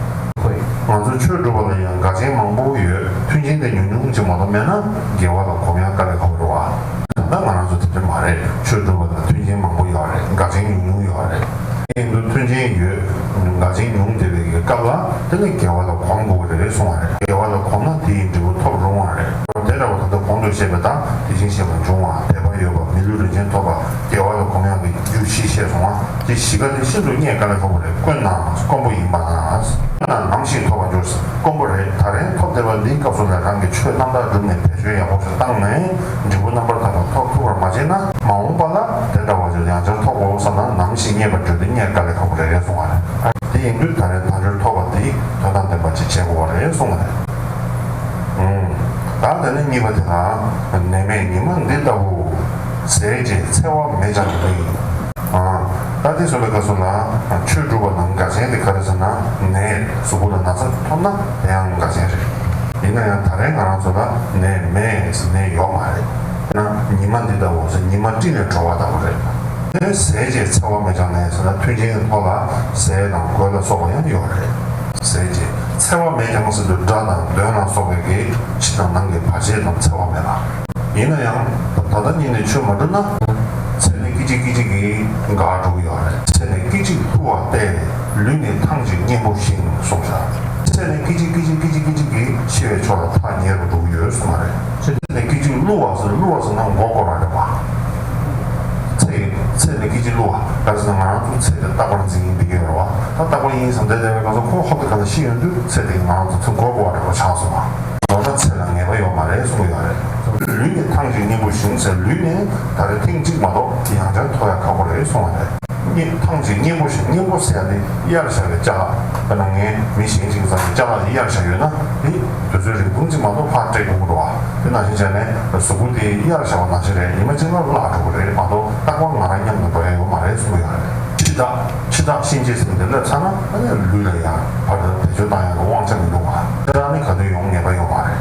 ང་ཚོ་ཆོས་སྒྲུབ་པ་ལ་ཡང་དགའ་ཆེན་མང་པོ་ཡོད། མཐུན་རྐྱེན་དེ་ཉུང་ཉུང་ཅིག་མ་གཏོགས་མེད་ན་དགེ་བ་ལ་གོམས་ཡག་དཀའ་ལས་ཁག་པོ་རེད་བ། ད་ལྟ་ང་རང་ཚོ་དེ་འདྲ་མ་རེད། ཆོས་སྒྲུབ་པ་ལ་མཐུན་རྐྱེན་མང་པོ་ཡོད་རེད། དགའ་ཆེན་ཉུང་ཉུང་ཡོད་རེད། ཡིན་དུས་མཐུན་རྐྱེན་ཡོད། དགའ་ཆེན་ཉུང་བསྡད་པའི་གི་སྐབས་ལ་དེ་ནི་དགེ་བ་ལ་གོམས་དགོས་ཀྱི་རེད་གསུང་བ་རེད། དགེ་བ་ལ་གོམས་ན་དེ་ཡི་འབྲས་བུ་ཐོབ་རུང་བ་རེད། དེ་འདྲ་བ་ད་ལྟ་གོང་དུ་བཤད་པ་དང་དེ་བཞིན་གཤེགས་པ་འབྱུང་བ། དད་པ་ཡོད་པ། མི་ལུས་རིན་ཆེན་ཐོབ་པ། དགེ་བ་ལ་གོམས་ཡག་གི་རྒྱུ་བཞི་བཤད་སོང་བ། དེ་བཞི་ཀ་དེ་ཤིན་ཏུ་རྙེད་དཀའ་ལས་ཁག་པོ་རེད། དཀོན་ན་དཀོན་པོ་ཡིན་པ་ན། དཀོན་ན་ནམ་ཞིག་ཐོབ་པར་འགྱུར། དཀོན་པོ་རེད། ད་རེས་ཐོབ་བསྡད་པ་འདིའི་སྐབས་སུ་ལ་རང་གི་ཆོས་རྣམ་དག་བསྒྲུབས་ནས་བེད་སྤྱོད་ཡག་པོ་ཞིག་བཏང་ནས་འབྲས་བུ་རྣམ་པར་དག་པ་ཐོབ་ཐུབ་པར་མ་བྱས་ན། མ་འོངས་པ་ལ་དེ་འདྲ་བ་ཞིག་ཡང་བསྐྱར་ཐོབ་དགོས་བསམ་ན་ནམ་ཞིག་རྙེད་པར་འགྱུར་ཏེ་རྙེད་དཀའ་ལས་ཁག་པོ་རེད་གསུང་བ་རེད། དེ་ཡིན་དུས་ད་རེས་དལ་འབྱོར་ཐོབ་པ་དེ་དོན་དང་ལྡན་པ་ཅིག་བྱེད་དགོས་པ་རེད་གསུང་བ་རེད། ཨུམ། ད་དེ་ནས་གཉིས་པ་དེ་ལ། ནད་མེད་ཉི་མ་འདི་ལྟ་བུ། ཟས་བཅད་འཚེ་བ་མེད་ཀྱང་ནི། ཨ། ད་དེ་གསུངས་པའི་སྐབས་སུ་ལ་ཆོས་སྒྲུབ་པ་ནང་འགལ་ཆེན་དེ་ག་རེ་ཟེར་ན། ནད། གཟུགས་པོ་ལ་ན་ཚ་ཐོབ་ན་དེ་ཡང་འགལ་ཆེན་རེད། ཡིན་ན་ཡང་ད་རེས་ང་རང་ཚོ་ལ་ནད་མེད་ཟེར་ནད་ཡོད་མ་རེད། ན་ཉི་མ་འདི་ལྟ་བུ་ཟེར་ཉི་མ་སྤྲིན་ནས་བྲོ་བ་ལྟ་བུ་རེད། དེ་ནས་ཟས་བཅད་འཚེ་བ་མེད་ཀྱང་ནི་ཟེར་ན་མཐུན་རྐྱེན་གྱི་ཐོག་ལ་ཟས་དང་གོས་ལ་སོགས་པ་ཡང་ཡོད་རེད། ཟས་བཅད་འཚེ་བ་མེད་ཀྱང་ཟེར་དུས་དགྲ་དང་གདོན་ལ་སོགས་པའི་གི་ཕྱི་དང་ནང་གི་བར་ཆད་དང་འཚེ་བ་མེད་ལ། ཡིན་ན་ཡང་ད་ལྟ་ཉིད་ནས་ཆོས་མ་སྒྲུབ་ན། ཚེ་ནི་སྐད་ཅིག་སྐད་ཅིག་གིས་འགག་འགྲོ་གི་ཡོད་རེད། ཚེ་ནི་སྐད་ཅིག་བསླུ་བ་སྟེ། ལུས་ནི་ཐང་ཅིག་གཉེན་པོ་བཞིན་གསུངས་ཤག་ཚེ་ནི་སྐད་ཅིག་སྐད་ཅིག་སྐད་ཅིག་སྐད་ཅིག་གིས་ཤི་བའི་ཕྱོགས་ལ་ཐག་ཉེ་རུ་འགྲོ་གི་ཡོད་གསུངས་པ་རེད། ཚེ་ནི་སྐད་ཅིག་བསླུ་བ་ཟེར། བསླུ་བ་ཟེར་ན་མགོ་སྐོར་བ་རེད་བ། ཚེ་ཚེ་ནི་སྐད་ཅིག་བསླུ་བ། ག་རེ་ཟེར་ན་ང་རང་ཚོ་ཚེ་དེ་རྟག་པར་འཛིན་ཡིན་བསྡད་ཀྱི་ཡོད་རེད་བ། ད་རྟག་པར་ཡིན་བསམ་བསྡད་བསྡད་པའི་སྐབས་སུ་ཁོ་ཧོབ་ཏེ་ག་ལ་ཤི་ཡོང་དུས་ཚེ་དེ་ང་རང་ཚོ་ཚེ་མགོ་སྐོར་བ་འདྲ་པོ་ཆགས་སོང་བ། མདོར་ན་ཚེ་ལ་ངེས་པ་ཡོད་མ་རེད་གསུངས་ཡོད་རེད། ལུས་ནི་ཐང་ཅིག་གཉེན་པོ་བཞིན་ཟེར། ལུས་ནི་ད་རེས་ཐེངས་གཅིག་མ་གཏོགས་ཡང་བསྐྱར་ཐོབ་ཡ་ཁག་པོ་རེད་གསུངས་པ་རེད། གཉེན་ཐང་ཅིག་གཉེན་པོ་བཞིན། གཉེན་པོ་ཟེར་ཡ་དེ་གཡར་བཞག་པའི་ཅ་ལག་དཔེར་ན་ངས་མི་གཞན་ཅིག་ཚང་གི་ཅ་ལག་དེ་གཡར་བཞག་ཡོད་ན་དེ་དུས་ཚོད་རིང་ཐུང་ཅིག་མ་གཏོགས་ཕར་སྤྲད་དགོས་ཀྱི་འདུག་བ། དེ་ནང་བཞིན་བྱས་ནས་གཟུགས་པོ་དེ་གཡར་བཞག་པ་ནང་བཞིན་རེད། ཉི་མ་གཅིག་ལ་བརླག་འགྲོ་གི་རེད་མ་གཏོགས་རྟག་པར་ང་རང་མཉམ་དུ་འགྲོ་ཡ་ཡོད་མ་རེད་གསུངས་ཡོད་རེད། འཆི་བདག་འཆི་བདག་གཤིན་རྗེ་ཟེར་མི་དེ་སླེབས་ཚར་ན་ཨ་ནི་ལུས་ལ་ཡང་བར་དུ་བེད་སྤྱོད་བཏང་ཡ་གི་དབང་ཆ་མི་འདུག་བ། འཆི་བདག་ནི་ག་དུས་ཡོང་ངེས་པ་ཡོད་མ་རེད།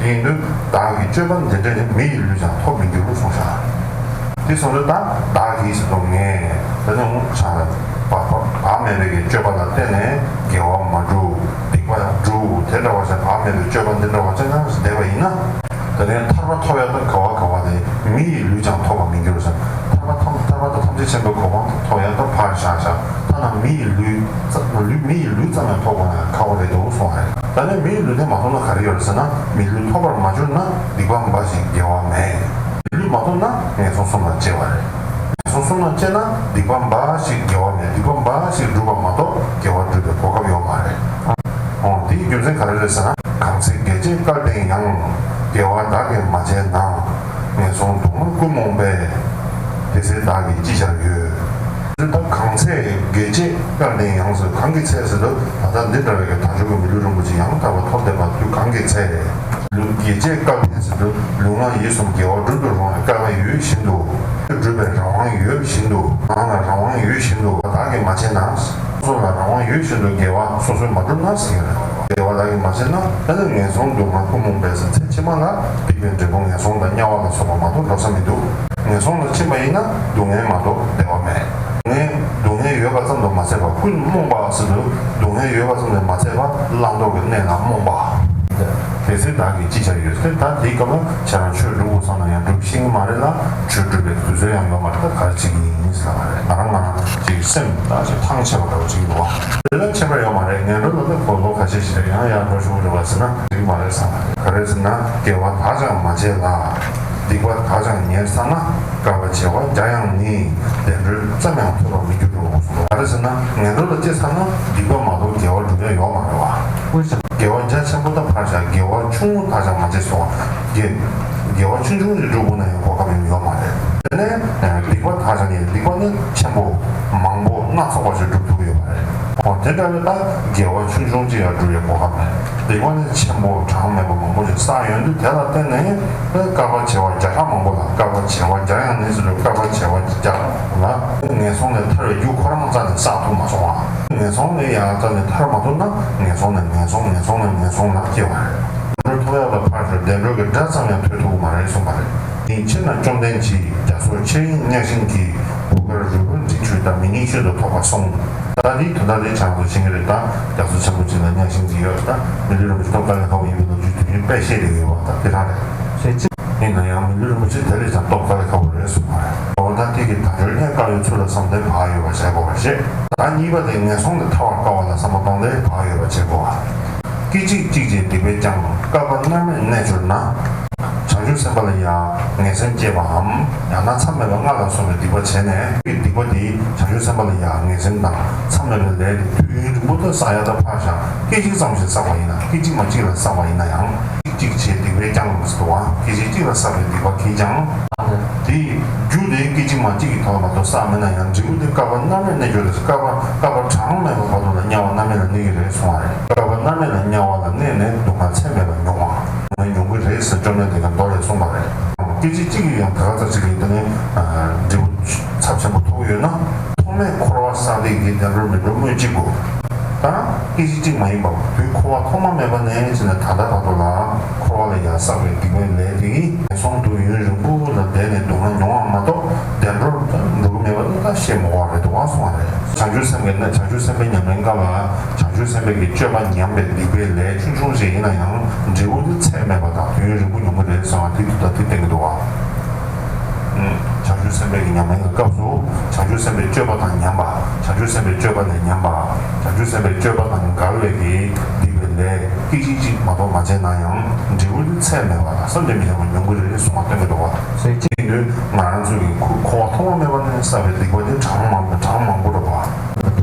དེ་ཡིན་དུས་བདག་གི་སྤྱོད་པ་འདི་འདྲས་ནི་མི་ཡི་ལུས་ཀྱང་ཐོབ་མི་འགྱུར་གསུངས་ཤག་དེ་སོང་དུས་ད་བདག་གིས་ཟེར་དུས་ངས་ད་ནི་འོང་ཆ་ལ་བག་བག་བག་མེད་པའི་གི་སྤྱོད་པ་ལ་བརྟེན་ནས་དགེ་བ་མ་སྒྲུབ་སྡིག་པ་ཡང་སྒྲུབ་དེ་འདྲ་བ་ཞིག་བག་མེད་པའི་སྤྱོད་པ་འདི་འདྲ་བ་ཅན་ནང་བསྡད་པ་ཡིན་ན། དེ་ནས་ཐར་པ་ཐོབ་ཡག་ད་ག་བ་ག་བ་དེ་མི་ཡི་ལུས་ཀྱང་ཐོབ་པར་མི་འགྱུར་ཟེར། ཐར་པ་ཐམས་ཐར་པ་དང་ཐམས་ཅད་མཁྱེན་པའི་གོ་འཕང་ཐོབ་ཡག་ད་ཕར་བཞག་བཞག་ཐ་ན་མི་ཡི་ལུས་ཙམ་ལུས་མི་ཡི་ལུས་ཙམ་ཡང་ཐོབ་པ་ཡང་ཁག་པོ་རེད་འདུག་གསུངས་པ་རེད། ད་ནི་མི་ཡི་ལུས་དེ་མ་ཐོབ་ན་ག་རེ་ཡོད་རེད་ཟེར་ན། མི་ལུས་ཐོབ་པར་མ་གྱུར་ན་སྡིག་པ་འབའ་ཞིག་དགེ་བ་མེད། མི་ལུས་མ་ཐོབ་ན་ངན་སོང་གསུམ་ལ་སྐྱེ་བ་རེད། ངན་སོང་གསུམ་ལ་སྐྱེས་ན་སྡིག་པ་འབའ་ཞིག་དགེ་བ་མེད། སྡིག་པ་འབའ་ཞིག་བསྒྲུབ་པ་མ་གཏོགས་དགེ་བ་བསྒྲུབ་པའི་གོ་སྐབས་ཡོད་མ་རེད། འོ་དེའི་རྒྱུ་མཚན་ག་རེ་རེད་ཟེར་ན། གང་ཚེ་དགེ་བྱས་སྐལ་ལྡན་ཡང་། དགེ་བ་བདག་གིས་མ་བྱས་ན། ངན་སོང་སྡུག་བསྔལ་ཀུན་རྨོངས་པས། དེ་ཚེ་བདག་གིས་ཅི་བྱར་འོས། ད་གང་ཚེ་དགེ་བྱས་སྐལ་ལྡན་ཡང་ཟེར། གང་གི་ཚེ་ཟེར་དུས་ད་ལྟ་འདི་འདྲ་བའི་གི་དལ་འབྱོར་གྱི་མི་ལུས་རིན་པོ་ཆེ་ཡང་དག་པར་ཐོབ་བསྡད་པ་དུས་གང་གི་ཚེ། ལུས་དགེ་བྱས་སྐལ་ལྡན་ཟེར་དུས་ལུས་ངག་ཡིད་གསུམ་དགེ་བ་སྒྲུབ་ཏུ་རུང་བའི་སྐལ་བ་ཡོད་བཞིན་དུ། སྒྲུབ་པའི་རང་དབང་ཡོད་བཞིན་དུ། ངག་ལ་རང་དབང་ཡོད་བཞིན་དུ་བདག་གིས་མ་བྱས་ན། སོ་སོ་ལ་རང་དབང་ཡོད་བཞིན་དུ་དགེ་བ་སོ་སོས་མ་བསྒྲུབས་ན་ཟེར་གྱི་རེད། དགེ་བ་བདག་གིས་མ་བྱས་ན་ཨ་ནི་ངན་སོང་སྡུག་བསྔལ་ཀུན་རྨོངས་པས་ཟེར། ཚེ་ཕྱི་མ་ལ་སྡིག་པའི་འབྲས་བུ་ངན་སོང་དང་དམྱལ་བ་ལ་སོགས་པ་མ་གཏོགས་འགྲོ་ས་མི་འདུག་ངན་སོང་ལ་ཕྱིན་པ་ཡིན་ན་སྡུག་བསྔལ་མ་གཏོགས་བདེ་བ་མེད། ངས་སྡུག་བསྔལ་ཡོད་པ་ཙམ་དུ་མ་ཟད་པར་ཀུན་རྨོངས་པ་ཟེར་དུས་སྡུག་བསྔལ་ཡོད་པ་ཙམ་དུ་མ་ཟད་པར་བླང་དོར་གྱི་གནས་ལ་རྨོངས་པ། དེ་ཚེ་བདག་གིས་ཅི་བྱར་འོས། དེ་ད་དེའི་སྐབས་ལ་ཁྱེད་རང་ཆོས་སྒྲུབ་དགོས་བསམ་ན་ཡང་སྒྲུབ་ཤེས་ཀྱི་མ་རེད་ལ། ཆོས་སྒྲུབ་པའི་དུས་ཚོད་ཡང་ཡོད་མ་རེད། ད་ག་རེ་བྱེད་ཀྱི་ཡིན་ཟེར་བ་རེད། ང་རང་ང་རང་ཅིག་སེམས་ད་ཅིག་ཐང་ཆད་པ་འདྲ་བོ་ཅིག་ཡིན་པ། དེ་ལ་ཁྱད་པར་ཡོད་མ་རེད། ངན་འགྲོ་ལ་ད་ཁོ་ལོ་ཁ་ཤས་ཤིག་རེད། ཡང་ཡར་འགྲོ་ཤོག་རེད་བ་ཟེར་ན་འགྲིག་མ་རེད་བསམ་པ་རེད། ག་རེ་ཟེར་ན་དགེ་བ་བདག་ཀྱང་མ་བྱས་ལ། སྡིག་པ་དག་ཀྱང་ཉེར་བསགས་ན། དཀར་པོ་བྱེ་བ་བརྒྱ་ཡང་ནི། བདེ་འགྲོའི་མཚམས་ཡང་ཐོས་པར་མི་འགྱུར་རོ། ག་རེ་ཟེར་ན་ངན་འགྲོ་ལ་སྐྱེས་ཚར་ན་སྡིག་པ་མ་གཏོགས་དགེ་བ་སྒྲུབ་ཡ་ཡོད་མ་རེད་བ། དགེ་བ་རྒྱ་ཆེན་པོ་དང་ཕར་བཞག་དགེ་བ་ཆུང་ངུ་དག་ཀྱང་མ་བྱས་སོང་བ། དགེ་དགེ་བ་ཆུང་ཆུང་ཞིག་སྒྲུབ་དགོས་ན་ཡང་གོ་སྐབས་ཡོད་མ་རེད། དེ་ནས་སྡིག་པ་དག་ཀྱང་ཉེར། སྡིག་པ་ནི་ཆེན་པོ་མང་པོ་སྣ་ཚོགས་པ་ཞིག་སྒྲུབ་ཐུབ་ཀྱི་ཡོད་མ་རེད། འོ་དེ་འདྲ་བའི་ད་དགེ་བ་ཆུང་ཆུང་ཅིག་ཡང་སྒྲུབ་ཡ་གོ་སྐབས་མེད། སྡིག་པ་ནི་ཆེན་པོ་གྲངས་མེད་པ་མང་པོ་ཞིག་བསགས་ཡོང་དུས་དེ་ལ་བརྟེན་ནས་དཀར་པོ་བྱེ་བ་བརྒྱ་ཕྲག་མང་པོ་ལ། དཀར་པོ་བྱེ་བ་བརྒྱ་ཡང་ནི་ཟེར་དུས་དཀར་པོ་བྱེ་བ་བརྒྱ་ལ་ངན་སོང་ལས་ཐར་བའི་རྒྱུ་ཁོ་རང་རྩ་ནས་བསགས་ཐུབ་མ་སོང་བ། ངན་སོང་ལས་ཡང་རྩ་ནས་ཐར་མ་ཐུབ་ན་ངན་སོང་ནས་ངན་སོང་། ངན་སོང་ནས་ངན་སོང་ལ་སྐྱེ་བ་རེད། བདེ་འགྲོ་ཐོབ་ཡག་ལ་ཕར་ཞོག་བདེ་འགྲོ་གི་སྒྲ་ཙམ་ཡང་ཐོས་ཐུབ་ཀྱི་མ་རེད་གསུངས་པ་རེད། དེ་ཕྱིར་ན་བཅོམ་ལྡན་གྱིས། རྒྱ་མཚོ་ཆེ་ཡིན་གཉགས་ཤིང་གི། བུ་གར་རུས་པ་འབྲིང་ཆུང་དང་མི་སྙན་ཤོས་སུ་ཐོགས་པར་གསུངས། ད་འདིའི་དོན་དག་དེ་ཆ་ཚང་ཤེས་ཀྱི་རེད། ད་རྒྱ་མཚོ་ཆེན་པོ་ཅིག་ལ་གཉགས་ཤིང་གི་ཡོད། ད་མི་ལུས་རིན་པོ་ཆེ་སྟོབས་དཀའ་ལས་ཁག་པོ་ཡིན་པའི་ལོ་རྒྱུས་དུས་རྒྱུན་དཔེ་བཤད་བསྡད་ཡོད་པ་ད་དེ་རང་རེད། ཡིན་ན་ཡང་མི་ལུས་རིན་པོ་ཆེ་དེ་ལས་ཀྱང་སྟོབས་དཀའ་ལས་ཁག་པོ་རེད་གསུངས་པ་རེད། འོ་ད་དེ་གི་དལ་འབྱོར་རྙེད་དཀའ་བའི་ཚུལ་ལ་བསམ་སྟེ་བག་ཡོད་པར་བྱེད་དགོས་པར་བཤད། ད་གཉིས་པ་དེ་ངན་སོང་ལས་ཐར་བར་དཀའ་བ་ལ་བསམ་པ་བཏང་སྟེ་བག་ཡོད་པར་བྱེད་དགོས་པ། སྐད་ཅིག་གཅིག་ཀྱང་སྡིག་པས་ཀྱང་། བསྐལ་པ་མནར་མེད་གནས་གྱུར་ན། བྱང་ཆུབ་སེམས་དཔའ་ལ་ཡང་ངན་སེམས་སྐྱེས་པའམ། ཡང་ན་མཚམས་མེད་པ་ལྔ་ལ་སོགས་པའི་སྡིག་པ་བྱས་ནས། སྡིག་པ་དེ་བྱང་ཆུབ་སེམས་དཔའ་ལ་ཡང་ངན་སེམས་དང་མཚམས་མེད་པའི་ལས་དེ་དུས་ཡུན་རིང་པོ་དུ་བསགས་ཡ་ད་ཕར་བཞག་སྐད་ཅིག་ཙམ་ཞིག་བསགས་པ་ཡིན་ན། སྐད་ཅིག་མ་གཅིག་ལ་བསགས་པ་ཡིན་ན་ཡང་། གཅིག་བྱས་སྡིག་པས་ཀྱང་ཟེར་བ། སྐད་ཅིག་གཅིག་ལ་བསགས་པའི་སྡིག་པ་གིས་ཀྱང་། དེའི་རྒྱུ་དེ་སྐད་ཅིག་མ་གཅིག་གི་ཐོག་མ་གཏོགས་བསགས་མེད་ན་ཡང་། འབྲས་བུ་དེ་བསྐལ་པ་མནར་མེད་གནས་གྱུར་ཏེ། བསྐལ་པ་བསྐལ་པ་གྲངས་མེད་པ་བར་དུ་ལ་དམྱལ་བ་མནར་མེད་ལ་གནས་ཀྱི་རེད་གསུངས་པ་རེད། བསྐལ་པ་མནར་མེད་ལ་དམྱལ་བ་ལ་གནས་ནས་སྡུག་བསྔལ་ཚད་མེད་པ་མྱོང་བ། མྱོང་གི་རེད་ཟེར་བཅོམ་ལྡན་འདས་ཀྱིས་མདོ་ལས་གསུངས་པ་རེད། སྐད་ཅིག་གཅིག་གིས་ཡང་ད་ག་ཙམ་ཞིག་གིས་དེ་ནས་འབྲས་བུ་ཚབས་ཆེན་པོ་ཐོབ་ཀྱི་ཡོད་ན། ཐོག་མའི་འཁོར་བ་བསགས་སྡིག་གིས་བདེ་འགྲོར་མི་འགྲོ་སྨོས་ཅི་དགོས། ད་སྐད་ཅིག་གཅིག་མ་ཡིན་པ་དུས་འཁོར་བ་ཐོག་མ་མེད་པ་ནས་བྱས་ནས་ད་ལྟ་བར་དུ་ལ་འཁོར་བ་ལ་ཡང་བསགས་པའི་སྡིག་པའི་ལས་དེ་གིས་ངན་སོང་དུས་ཡུན་རིང་པོ་ལ་བསྡད་ནས་སྡུག་བསྔལ་མྱོང་བ་མ་གཏོགས་བདེ་འགྲོར་འགྲོ་གི་མེད་པ་ནི་ད་བཤད་མི་དགོས་པ་རེད་འདུག་གསུངས་པ་རེད། བྱང་ཆུབ་སེམས་ཀྱི་གནས། བྱང་ཆུབ་སེམས་དཔའི་ཉམས་ལེན་སྐབས་ལ་བྱང་ཆུབ་སེམས་དཔའི་གི་སྤྱོད་པ་ཉམས་པའི་སྡིག་པའི་ལས་ཆུང་ཆུང་ཞིག་ཡིན་ན་ཡང་འབྲས་བུ་དེ་ཚད་མེད་པ་དང་དུས་ཡུན་རིང་པོ་མྱོང་གི་རེད་གསུངས་པ་དེ་དུས་ད་དེ་བསྟན་གྱི་འདུག་བ། བྱང་ཆུབ་སེམས་དཔའི་གི་ཉམས་ལེན་གྱི་སྐབས་སུ་བྱང་ཆུབ་སེམས་དཔའི་སྤྱོད་པ་དང་ཉམས་པ། བྱང་ཆུབ་སེམས་དཔའི་སྤྱོད་པ་ནས་ཉམས་པ། བྱང་ཆུབ་སེམས་དཔའི་སྤྱོད་པ་དང་འགལ་བའི་གི་སྡིག་པའི་ལས་སྐད་ཅིག་གཅིག་མ་གཏོགས་མ་བྱས་ན་ཡང་འབྲས་བུ་དེ་ཚད་མེད་པ་དང་བསམ་གྱིས་མི་ཁྱབ་པ་མྱོང་གི་རེད་གསུངས་པ་སྟོན་གྱི་འདུག་བ། ཟེར་གཅིག་ཡིན་དུས་ང་རང་ཚོ་གི་འཁོར་བ་ཐོག་མ་མེད་པ་ནས་བསགས་པའི་སྡིག་པ་དེ་གྲངས་མང་པོ་གྲངས་མང་པོ་རེད་བ།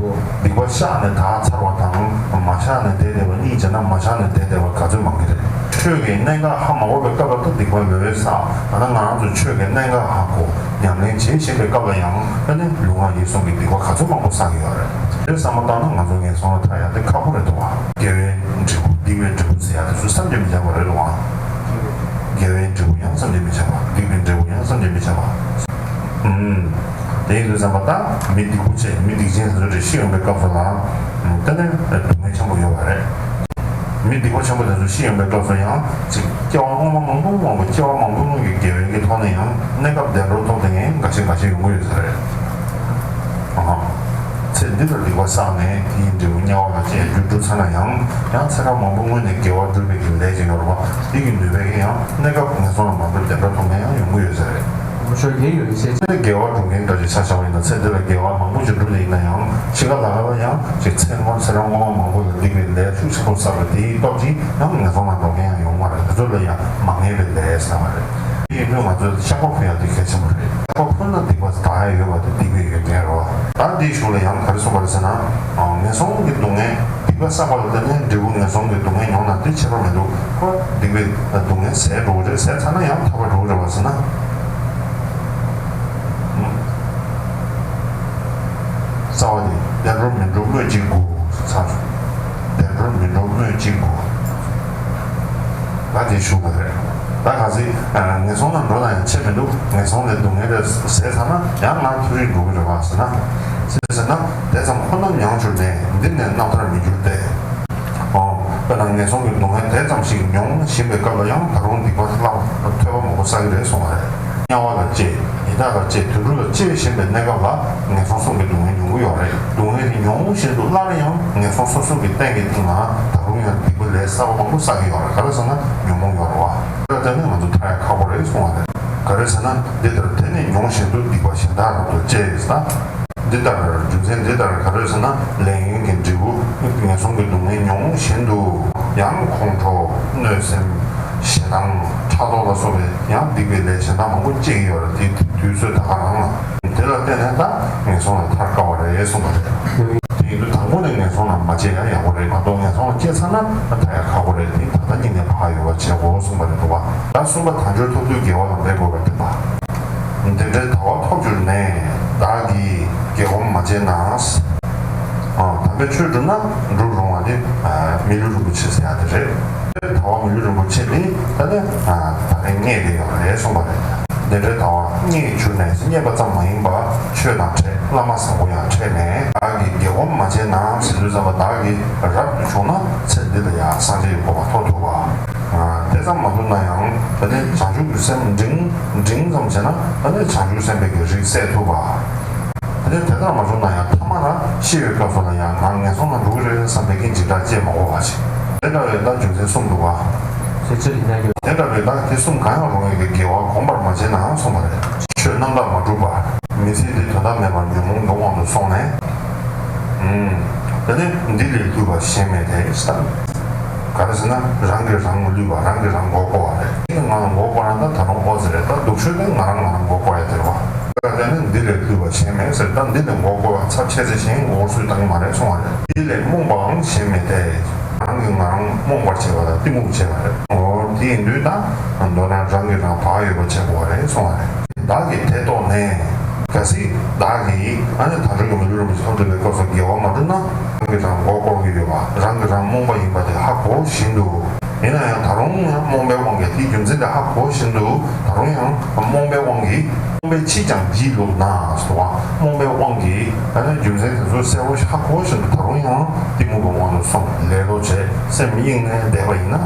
སྡིག་པ་བཤགས་ནས་དག་ཚར་བ་དང་མ་བཤགས་ནས་བསྡད་བསྡད་པ་གཉིས་བྱས་ན་མ་བཤགས་ནས་བསྡད་བསྡད་པ་ག་ཚོད་མང་གི་རེད། ཆོས་ཀྱི་གནད་འགག་ཧ་མ་གོ་བའི་སྐབས་ལ་ད་སྡིག་པ་ལོས་བསགས། ད་ལྟ་ང་རང་ཚོ་ཆོས་ཀྱི་གནད་འགག་ཧ་གོ་ཉམས་ལེན་བྱེད་བཞིན་པའི་སྐབས་ལ་ཡང་ཨ་ནི་ལུས་ངག་ཡིད་གསུམ་གྱི་སྡིག་པ་ག་ཚོད་མང་པོ་བསགས་ཀྱི་ཡོད་རེད། དེ་བསམ་བློ་བཏང་ན་ང་ཚོ་ངན་སོང་ལ་ཐར་ཡག་དེ་ཁག་པོ་རེད་འདུག་བ། དགེ་བའི་འབྲས་བུ་སྡིག་པའི་འབྲས་བུ་ཟེར་ཡག་དེ་ཚོ་བསམ་གྱིས་མི་ཁྱབ་པ་རེད་འདུག་བ། དགེ་བའི་འབྲས་བུ་ཡང་བསམ་གྱིས་མི་ཁྱབ་པ། སྡིག་པའི་འབྲས་བུ་ཡང་བསམ་གྱིས་མི་ཁྱབ་པ། ཨུམ། དེ་ཡིན་དུས་ཙམ་པ་ད་མི་སྡིག་པོ་བྱས་མི་སྡིག་ཅན་དེ་ཚོ་དེ་ཤི་ཡོང་པའི་སྐབས་སུ་ལ། ད་ནི་སྡུག་བསྔལ་ཆེན་པོ་ཡོད་པ་རེད། མི་སྡིག་པ་ཆེན་པོ་དེ་ཚོ་ཤི་ཡོང་པའི་སྐབས་སུ་ཡང་ཅིག་སྐྱེ་བ་སྔོན་མ་མང་པོ་མང་པོ་སྐྱེ་བ་མང་པོ་སྔོན་གྱི་དགེ་བའི་གི་ཐོག་ནས་ཡང་གནས་སྐབས་བདེ་འགྲོར་ཐོབ་མཁན་འགའ་ཤས་འགའ་ཤས་ཡོང་གི་ཡོད་ས་རེད། ཨ་ཧ། ཚེ་འདི་ལ་སྡིག་པ་བསགས་ནས་དེའི་འབྲས་བུ་དམྱལ་བ་ལ་སྐྱེ་རྒྱུ་གྲུབ་ཚར་ན་ཡང་ཡང་ཚེ་རབས་མང་པོ་སྔོན་ནས་དགེ་བ་བསྒྲུབས་པའི་གི་ལས་ཀྱི་ཡོད་རེད་བ། འདི་གི་ནུས་པས་ཀྱང་ཡང་གནས་སྐབས་ངན་སོང་ལ་མ་འགྲོ་བདེ་འགྲོར་ཐོབ་མཁན་ཡང་ཡོང་གི་ཡོད་ས་རེད། ཁོ་ཚོ་དགེ་ཡོད་ཟེར། ཚེ་དགེ་བ་སྒྲུབ་མཁན་འདྲ་ཞིག་ཆ་བཞག་པ་ཡིན་ན་ཚེ་འདི་ལ་དགེ་བ་མང་པོ་ཞིག་བསྒྲུབས་ནས་ཡིན་ན་ཡང་ཕྱི་ཁ་ལ་ལ་ཡང་ཅིག་ཚེ་སྔོན་ཚེ་རབས་སྔོན་མ་མང་པོ་ལ་སྡིག་པའི་ལས་ཤུགས་ཆེན་པོ་བསགས་པ་དེའི་སྟོབས་ཀྱིས་ཡང་ངན་སོང་ལ་འགྲོ་མཁན་ཡང་ཡོང་བ་རེད། དེ་ཚོ་ལ་ཡང་མ་ངེས་པའི་ལས་ཟེར་བ་རེད། དེ་ཡིན་དུས་ང་ཚོས་བཤགས་པ་ཕུལ་ཡག་དེ་གལ་ཆེན་པོ་རེད། བཤགས་པ་ཕུལ་ན་སྡིག་པ་དག་ཡག་ཡོད་པ་དེ་སྡིག་པའི་ཡོན་ཏན་རེད་བ། ད་འདིའི་གཞུག་ལ་ཡང་ག་རེ་གསུངས་པ་རེད་ཟེར་ན། ངན་སོང་གི་སྡུག་བསྔལ། སྡིག་པ་བསགས་པ་ལ་བརྟེན་ནས་འབྲས་བུ་ངན་སོང་གི་སྡུག་བསྔལ་མྱོང་ན་དེ་ཁྱད་པར་མི་འདུག་ཁོ་སྡིག་པའི་སྡུག་བསྔལ་ཟད་འགྲོ་གི་རེད། ཟད་ཚར་ན་ཡང་ཐར་པ་འགྲོ་གི་རེད་བ་ཟེར་ན། རྩ་བ་དེ་བདེ་འགྲོར་མི་འགྲོ་སྨོས་ཅི་དགོས། ཚར། བདེ་འགྲོར་མི་འགྲོ་སྨོས་ཅི་དགོས། ད་དེ་ཞུ་དགོས་རེད། ད་གལ་སྲིད་ངན་སོང་ལ་འགྲོ་ན་ཡང་ཆེ་མི་འདུག་ངན་སོང་ལས་སྡུག་བསྔལ་དེ་ཟད་ཚར་ན་ཡང་ང་མཐོ་རིས་འགྲོ་གི་རེད་བ་ཟེར་ན། ཟེར་ན་དེ་ཙམ་ཁོ་ན་མྱོང་གྱུར་ནས་འདི་ནས་རྣམ་ཐར་མི་འགྱུར་ཏེ། ཨོ། དཔེར་ན་ངན་སོང་གི་སྡུག་བསྔལ་དེ་ཙམ་ཞིག་མྱོང་བཞིན་པའི་སྐབས་ལ་ཡང་ད་རུང་སྡིག་པ་ལྷག་ཐོས་པ་མང་པོ་བསགས་ཀྱི་རེད་གསུངས་པ་རེད། དམྱལ་བ་ལ་སྐྱེ། ཡི་དྭགས་ལ་སྐྱེ། དུད་འགྲོ་ལ་སྐྱེ་བཞིན་པའི་གནས་སྐབས་ལ་ངན་སོང་གསུམ་གྱི་སྡུག་བསྔལ་མྱོང་གི་ཡོད་རེད། སྡུག་བསྔལ་དེ་མྱོང་བཞིན་དུ་སླར་ཡང་ངན་སོང་སོ་སོ་གི་རྟེན་གྱི་སྟེང་ལ་ད་རུང་ཡང་སྡིག་པའི་ལས་གསར་པ་མང་པོ་བསགས་ཀྱི་ཡོད་རེད། ག་རེ་ཟེར་ན་ཉོན་མོངས་ཡོད་རེད་བ། དེ་ལ་བརྟེན་ནས་ང་ཚོ་ཐར་ཡ་ཁག་པོ་རེད་གསུངས་པ་རེད། ག་རེ་ཟེར་ན་འདི་ལྟར་དེ་ནི་མྱོང་བཞིན་དུ་སྡིག་པ་གཞན་དག་རབ་ཏུ་སྐྱེ་ཟེར། འདི་ལྟར་རྒྱུ་མཚན་འདི་ལྟར་ག་རེ་ཟེར་ན་ལས་ངན་གྱི་འབྲས་བུ་ངན་སོང་གི་སྡུག་བསྔལ་མྱོང་བཞིན་དུ་ཡང་ཁོང་ཁྲོ་གནོད་སེམས་ ཞེ་སྡང་ཕྲག་དོག་ལ་སོགས་པའི་ཡང་སྡིག་པའི་ལས་གཞན་དག་མང་པོ་སྐྱེ་གི་ཡོད་རེད། དེ་དུས་ཚོད་ད་ག་རང་ལ། དེ་ལ་བརྟེན་ནས་ད་ངན་སོང་ལ་ཐར་དཀའ་བ་རེད་གསུངས་པ་རེད། དེ་ཡིན་དུས་དང་པོ་ནས་ངན་སོང་ལ་མ་སྐྱེ་ཡ་ཡག་པོ་རེད། མ་གཏོགས་ངན་སོང་ལ་སྐྱེས་ཚར་ན་ད་ཡ་ཁག་པོ་རེད། དེ་ད་ལྟ་ཉིད་ནས་ཕར་ཡོལ་བ་བྱེད་དགོས་གསུངས་པ་རེད་འདུག་བ། ད་གསུམ་པ་དལ་འབྱོར་ཐོབ་དུས་དགེ་བ་ལ་འབད་དགོས་པར་བསྟན་པ། འདི་འདྲའི་དལ་བ་ཐོབ་གྱུར་ནས་བདག་གིས་དགེ་སྒོམ་མ་བྱས་ན། ཨ། དམ་པའི་ཆོས་བསྒྲུབས་ན་འགྲུབ་རུང་བ་དེ། ཨ། མི་ལུས་རིན་པོ་ཆེ་ཟེར་ཡ་དེ་རེད། དལ་བ་མི་ལུས་རིན་པོ་ཆེ་དེ་ད་ནི། ཨ། ད་རེས་རྙེད་བསྡད་ཡོད་རེད་གསུངས་པ་རེད། འདི་འདྲའི་དལ་བ་རྙེད་གྱུར་ནས། རྙེད་པ་ཙམ་མ་ཡིན་པར་ཆོས་དང་འཕྲད། བླ་མ་བཟང་པོ་ཡང་འཕྲད་ནས། བདག་གིས་དགེ་སྒོམ་མ་བྱས་ན་ཟེར་དུས་ཙམ་པ་བདག་གིས་རབ་ཏུ་བྱུང་ན་ཚེ་འདི་ལ་ཡང་སངས་རྒྱས་ཀྱི་གོ་འཕང་ཐོབ་ཐུབ་པ། ཨ། དེ་ཙམ་མ་ཐུབ་ན་ཡང་ད་ནི་བྱང་ཆུབ་ཀྱི་སེམས་འབྲིང་འབྲིང་ཙམ་བྱས་ན་ད་ནི་བྱང་ཆུབ་སེམས་དཔའི་གི་རིགས་སད་ཐུབ་པ། དེ་ནས་དེ་ལྟར་མ་བྱུང་ན་ཡང་ཐ་མ་ལ་ཤི་བའི་སྐབས་སུ་ལ་ཡང་ང་ངན་སོང་ལ་འགྲོ་གི་རེད་བསམ་པའི་གི་འཇིགས་སྐྲག་སྐྱེ་མ་དགོས་པ་ཞིག་དེ་འདྲ་བའི་ད་རྒྱུ་མཚན་གསུམ་འདུག་བ། དེ་ཚོ་ཡིན་ན་ཡོད། དེ་འདྲ་བའི་ད་དེ་གསུམ་གང་ཡང་རུང་བའི་གི་དགེ་བ་གོམས་པར་མ་བྱས་ནའང་གསུངས་པ་རེད། ཆོས་རྣམ་དག་མ་བསྒྲུབས་པར་མི་ཚེ་འདི་དོན་དག་མེད་པར་ཉོན་མོངས་ཀྱི་དབང་དུ་སོང་ནས། ཨུམ། དེ་ནས་འདི་ལས་བསླུས་པ་གཞན་མེད་དེ་ཟེར། ག་རེ་ཟེར་ན་རང་གིས་རང་བསླུས་པ། རང་གིས་རང་མགོ་སྐོར་བ་རེད། དེ་ནི་ང་ལ་མགོ་སྐོར་ན་ད་ད་རུང་ཨོ་ཙི་རེད། ད་སྡུག་ཤོས་དེ་ང་རང་ང་རང་མགོ་སྐོར་ཡ་དེ་རེད་བ། དེ་ནི་འདི་ལས་བསླུས་པ་གཞན་མེད་ཟེར། ད་འདི་ལས་མགོ་སྐོར་བ་ཚབས་ཆེ་ཚེ་གཞན་མགོ་སྐོར་སུས་བཏང་གི་མ་རེད་གསུང་བ་རེད། འདི་ལས་རྨོངས་པའང་གཞན་མེད་དེ། རང་གིས་ང་རང་རྨོངས་པར་བྱས་པ་དང་གཏི་མུག་བྱས་པ་རེད། འོ་དེ་ཡིན་དུས་ད་མདོར་ན་རང་གིས་རང་བག་ཡོད་པ་བྱེད་དགོས་པ་རེད་གསུང་བ་རེད། བདག་གིས་དེ་རྟོགས་ནས། གལ་སྲིད་བདག་གིས་ཨ་ནི་དལ་འབྱོར་གྱི་མི་ལུས་རིན་པོ་ཆེ་ཐོབ་འདོད་པའི་སྐབས་སུ་དགེ་བ་མ་བསྒྲུབས་ན་རང་གིས་རང་མགོ་སྐོར་གྱི་ཡོད་པ། རང་གིས་རང་རྨོངས་པ་ཡིན་པ་དེ་ཧ་གོ་བཞིན་དུ། ཡིན་ན་ཡང་ད་རུང་ཡང་རྨོངས་པའི་དབང་གིས། དེའི་རྒྱུ་མཚན་དེ་ཧ་གོ་བཞིན་དུ་ད་རུང་ཡང་རྨོངས་པའི་དབང་གིས། རྨོངས་པས་ཕྱིས་ཀྱང་བགྱིས་བླུགས་ན་ཟེར་བ། རྨོངས་པའི་དབང་གིས་ད་ནི་རྒྱུ་མཚན་དེ་ཚོ་གསལ་པོ་ཧ་གོ་བཞིན་དུ་ད་རུང་ཡང་གཏི་མུག་གི་དབང་དུ་སོང་ལེ་ལོ་བྱས་སེམས་གཡེངས་ནས་བསྡད་པ་ཡིན་ན།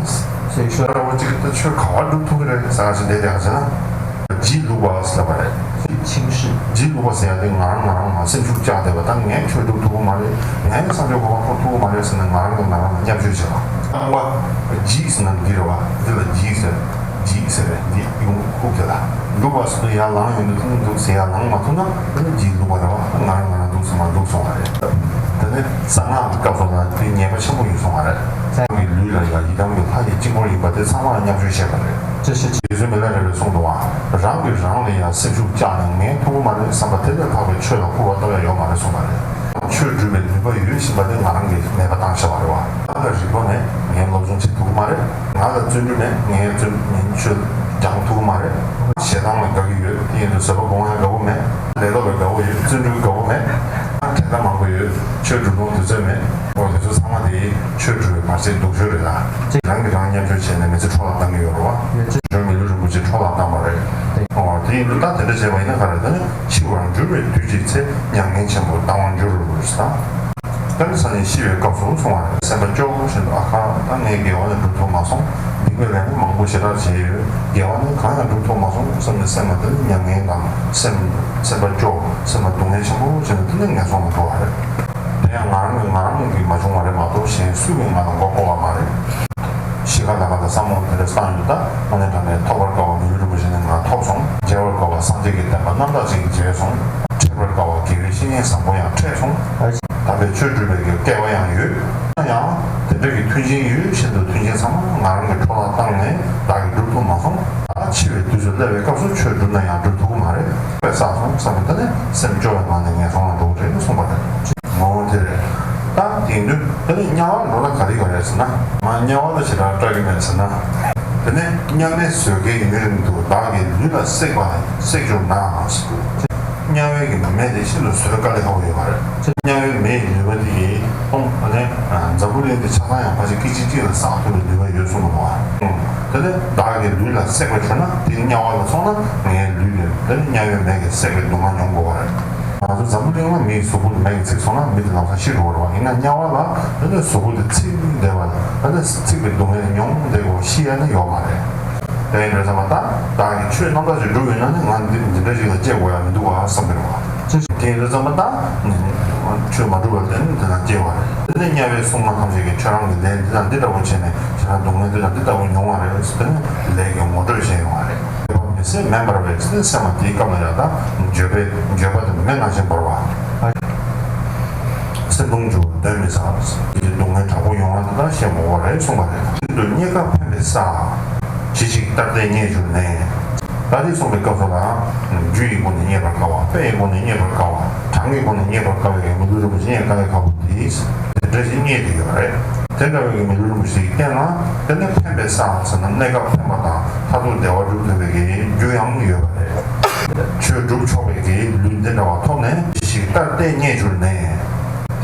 ཞེས་ཤོད། ར་བ་གཅིག་ད་ཆོས་ག་བ་སྒྲུབ་ཐུབ་ཀྱི་རེད་ཟེར་ཞིག་བསྡད་བསྡད་ཟེར་ན། བགྱིས་བླུགས་པ་ཟེར་བ་རེད། བགྱིས་བླུགས་པ་ཟེར་ཡ་དེ་ང་རང་ང་རང་མ་སེམས་ཤུགས་བཅག་བསྡད་པ། ད་ངས་ཆོས་སྒྲུབ་ཐུབ་ཀྱི་མ་རེད། ངས་སངས་རྒྱས་གོ་འཕང་ཐོབ་ཐུབ་ཀྱི་མ་རེད་ཟེར་ནས་ང་རང་གིས་ང་རང་ལ་བརྙས་བཅོས་བྱེད་པ། རྟོག་པ། བགྱིས་ཟེར་ན་འདི་རེད་བ། འདི་ལ་བགྱིས་ཟེར། བགྱིས་ཟེར་བས་འདི་ཡོང་ཁུག་དེ་ལ། བླུགས་པ་ཟེར་དུས་ཡར་ལངས་ཡོང་དུས་ཐུང་འདུག་ཟེར་ཡར་ལངས་མ་ཐུབ་ན་ཨ་ནི་བགྱིས་བླུགས་པ་རེད་བ། ང་རང་ང་རང་འདུག་ཟེར་མ་འདུག་སོང་བ་རེད། དེ་ནས་གསང་སྔགས་ཀྱི་སྐབས་སུ་ལ་དེ་ཉེས་པ་ཆེན་པོ་ཡོད་སོང་བ་རེད། རང་གི་ལུས་ལ་ཡང་ཡི་དམ་གྱི་ལྷ་ཡི་དཀྱིལ་འཁོར་ཡིན་པ་དེ་ཚང་མ་ལ་བརྙས་བཅོས་བྱས་པ་རེད། ཅེས་བཤད་ཅིང་། རྗེ་བཙུན་མི་ལ་རས་པས་གསུངས་འདུག་བ། རང་གིས་རང་ལ་ཡང་སེམས་ཤུགས་བཅག་ནས་ངས་ཐུབ་ཀྱི་མ་རེད་བསམ་པ་དེ་ལས་ལྷག་པའི་ཆོས་ལ་སྐུར་བ་བཏབ་ཡ་ཡོད་མ་རེད་གསུངས་པ་རེད། ཆོས་སྒྲུབ་པའི་ནུས་པ་ཡོད་བཞིན་པ་དེ་ང་རང་གིས་མེད་པ་བཏང་བཞག་པ་རེད་བ། ང་ལ་རིག་པ་མེད། ངས་སློབ་སྦྱོང་བྱེད་ཐུབ་ཀྱི་མ་རེད། ང་ལ་བརྩོན་འགྲུས་མེད། ངས་བརྩོན་ངས་ཆོས་སྦྱང་ཐུབ་ཀྱི་མ་རེད། ཞེ་སྡང་ལ་དགའ་གི་ཡོད། དེ་ཡིན་དུས་བཟོད་པ་སྒོམ་ཡ་དགའ་པོ་མེད། ལས་སླ་པོ་དགའ་པོ་ཡོད། བརྩོན་འགྲུས་དགའ་པོ་མེད། ཨ། གྲལ་མཐའ་མང་པོ་ཡོད། ཆོས་སྒྲུབ་ལོང་དུས་ཚོད་མེད། འོ་དེ་ཚོ་ཚང་མ་དེ་ཆོས་སྒྲུབ་པའི་བར་ཆད་སྡུག་ཤོས་རེད་ལ། རང་གིས་རང་བརྙས་བཅོས་བྱས་ནས་མི་ཚེ་འཕྲོ་བརླག་བཏང་གི་ཡོད་རེད་བ། འབྱོར་མི་ལུས་རིན་པོ་ཆེ་འཕྲོ་བརླག་བཏང་བ་རེད། འོ་དེ་ཡིན་དུས་ད་དེ་འདྲ་བྱས་པ་ཡིན་ན་ག་རེ། ད་ནི་འཆི་བར་འགྱུར་བའི་དུས་ཀྱི་ཚེ། མྱ་ངན་ཆེན་པོ་ལྡང་བར་འགྱུར་ཟེར། ད་ནི་སང་ཉིན་ཤི་བའི་སྐབས་སུ་གསུང་བ་རེད། སེམས་པ་སྐྱོ་བོ་བཞིན་དུ། ཨ་ཁ། ད་ངས་དགེ་བ་ནི་སྒྲུབ་ཐུབ་མ་སོང་། སྡིག་པའི་ལས་ནི་མང་པོ་ཞེ་དྲག་བྱས་ཡོད། དགེ་བ་ནི་གང་ཡང་སྒྲུབ་ཐུབ་མ་སོང་བསམ་ནས་སེམས་ལ་དེ་ནི་མྱ་ངན་དང་སེམས་སེམས་པ་སྐྱོ། སེམས་ལ་སྡུག་བསྔལ་ཆེན་པོ་བྱས་ནས་དེ་ནི་ངན་སོང་དུ་འགྲོ་བ་རེད། དེ་ཡང་ང་རང་གིས་ང་རང་གིས་མ་བྱུང་བ་རེད་མ་གཏོགས་གཞན་སུས་ཀྱང་ང་ལ་མགོ་སྐོར་བ་མ་རེད། གཤིས་ཀ་ལ་ཀ་དང་བསམ་བློ་དེ་འདྲ་བཏང་ཡོད། ད་ཨ་ནི་དྲང་གནས་ཐོབ་པར་དཀའ་བ་མི་ལུས་རིན་པོ་ཆེ་ནི་ང་ཐོབ་སོང་། མཇལ་བར་དཀའ་བ་སངས་རྒྱས་ཀྱི་བསྟན་པ་རྣམ་དག་ཅིག་མཇལ་སོང་། འཕྲད་པར་དཀའ་བ་དགེ་བའི་བཤེས་གཉེན་བཟང་པོ་ཡང་འཕྲད་སོང་། དམ་པའི་ཆོས་སྒྲུབ་པའི་སྐལ་བ་ཡང་ཡོད། ཡང་དེ་འདྲ་གི་མཐུན་རྐྱེན་ཡོད་བཞིན་དུ་མཐུན་རྐྱེན་ཚང་མ་ང་རང་གིས་འཕྲོ་བརླག་བཏང་ནས་བདག་གིས་སྒྲུབ་ཐུབ་མ་སོང་། ད་འཆི་བའི་དུས་སུ་སླེབས་པའི་སྐབས་སུ་ཆོས་སྒྲུབ་ན་ཡང་སྒྲུབ་ཐུབ་ཀྱི་མ་རེད། དཔེ་བསགས་སོང་བསམ་པ་དེ་ནས་སེམས་སྐྱོ་བའི་ངང་ནས་ངན་སོང་ལ་འགྲོ་གི་རེད་གསུངས་པ་རེད། ངོ་བོ་དེ་རེད། ད་དེང་དུས་དེ་ནས་དམྱལ་བར་འགྲོ་ན་ག་རེ་ཡོད་རེད་ཟེར་ན། ང་དམྱལ་བ་ལ་ཞེ་དྲག་སྐྲག་གི་མེད་ཟེར་ན། དེ་ནས་དམྱལ་མེ་བཟོད་དཀའི་མེ་རིམ་དུ། བདག་གི་ལུས་ལ་བསྲེགས་པ་བསྲེགས་གྱུར་ན། དམྱལ་བའི་གི་མེ་དེ་ཤིན་ཏུ་བཟོད་དཀའ་ལས་ཁག་པོ་ཡོད་པ་རེད། དམྱལ་བའི་མེ་ཡི་ནུས་པ་དེ་ཡིས་སྟོང་ཨ་ནི་འཛམ་བུ་གླིང་འདི་ཆ་ཚང་ཡང་ཕལ་ཆེར་སྐད་ཅིག་གཅིག་ལ་བསྲེག་ཐུབ་པའི་ནུས་པ་ཡོད་གསུངས་པ་རེད་བ། དེ་ནས་བདག་གི་ལུས་ལ་བསྲེགས་པ་བྱུང་ན། དེ་དམྱལ་བ་ལ་སོང་ན་ངའི་ལུས་ལ་དེ་ནི་དམྱལ་བའི་མེ་གིས་བསྲེགས་པའི་སྡུག་བསྔལ་མྱོང་དགོས་པ་རེད། ང་ཚོ་འཛམ་བུ་གླིང་ལ་མི་ཡི་གཟུགས་པོ་དེ་མེ་གིས་ཚིག་སོང་ན་མི་དེ་ལམ་སང་ཤི་འགྲོ་བ་རེད་བ། ཡིན་ན་དམྱལ་བ་ལ་དེ་ནི་གཟུགས་པོ་དེ་ཚིག་བསྡད་པ་ལ་དེ་ནི་ཚིག་པའི་སྡུག་བསྔལ་མྱོང་བསྡད་དགོས་ཤི་ཡ་ནི་ཡོད་མ་རེད། དེ་ཡིན་དུས་ཙམ་པ་ད་བདག་གིས་ཆོས་རྣམ་དག་ཅིག་སྒྲུབ་ཡོད་ན་ནི་ང་འདི་འདི་འདྲ་ཞིག་ལ་སྐྱེ་དགོས་ཡ་མི་འདུག་ག་བསམ་གྱི་རེད་བ། དེ་ཡིན་དུས་ཙམ་པ་ད་ཆོས་མ་སྒྲུབ་པར་བསྡད་ན་དེ་ན་སྐྱེ་བ་རེད། དེ་ནས་དམྱལ་བའི་སྲུང་མ་ཐམས་ཅད་ཀྱིས་ཁྱོད་རང་གི་ལས་འདི་དང་འདི་འདྲ་བོ་བྱས་ནས་ཁྱེད་རང་སྡུག་བསྔལ་འདི་དང་འདི་ལྟ་བུ་མྱོང་བ་རེད་ཟེར་ནས་ལས་ཀྱི་ངོ་སྤྲོད་བྱས་ཡོང་བ་རེད། འགྱོད་པ་མི་སེམས་མེད་པར་བས་ཟེར་ནས་སེམས་ལ་དེའི་སྐབས་ལ་ཡང་ད་འགྱོད་པའི་འགྱོད་པ་དེ་མེ་ནང་བཞིན་འབར་བ། སེམས་སྟོང་འགྱུར་བ་གདོན་མི་ཟ། དེ་སྡུག་བསྔལ་དྲག་པོ་ཡོང་བ་དེ་དག་བཤད་མ་དགོས་པ་རེད་གསུངས་པ་རེད། ཤིན་ཏུ་རྙེད་དཀའ་ཕན་པའི་ས། ཇི་ཞིག་ལྟར་ལྟས་རྙེད་གྱུར་ནས། ད་འདི་གསུངས་པའི་སྐབས་སུ་ལ། རྒྱུ་ཡི་སྒོ་ནས་རྙེད་པར་དཀའ་བ། དཔེ་ཡི་སྒོ་ནས་རྙེད་པར་དཀའ་བ། གྲངས་ཀྱི་སྒོ་ནས་རྙེད་པར་དཀའ་བའི་མི་ལུས་རིན་པོ་ཆེ་རྙེད་དཀའ་བའི་ཁ་བོ་དེ། དེ་འདྲ་ཞིག་རྙེད་དུ་ཡོད་རེད། དེ་འདྲ་བའི་མི་ལུས་རིན་པོ་ཆེའི་སྟེང་ན། དེ་ནི་ཕན་པའི་ས་ཟེར་ན་གནས་སྐབས་ཕན་པ་དང་མཐར་ཐུག་བདེ་བ་སྒྲུབ་ཐུབ་པའི་རྒྱུ་ཡང་ཡོད་པ་རེད། ཆོས་སྒྲུབ་ཆོག་པའི་གི་ལུས་འདི་འདྲ་བ་ཐོབ་ནས་ཞིག་ལྟར་ལྟས་རྙེད་གྱུར་ནས།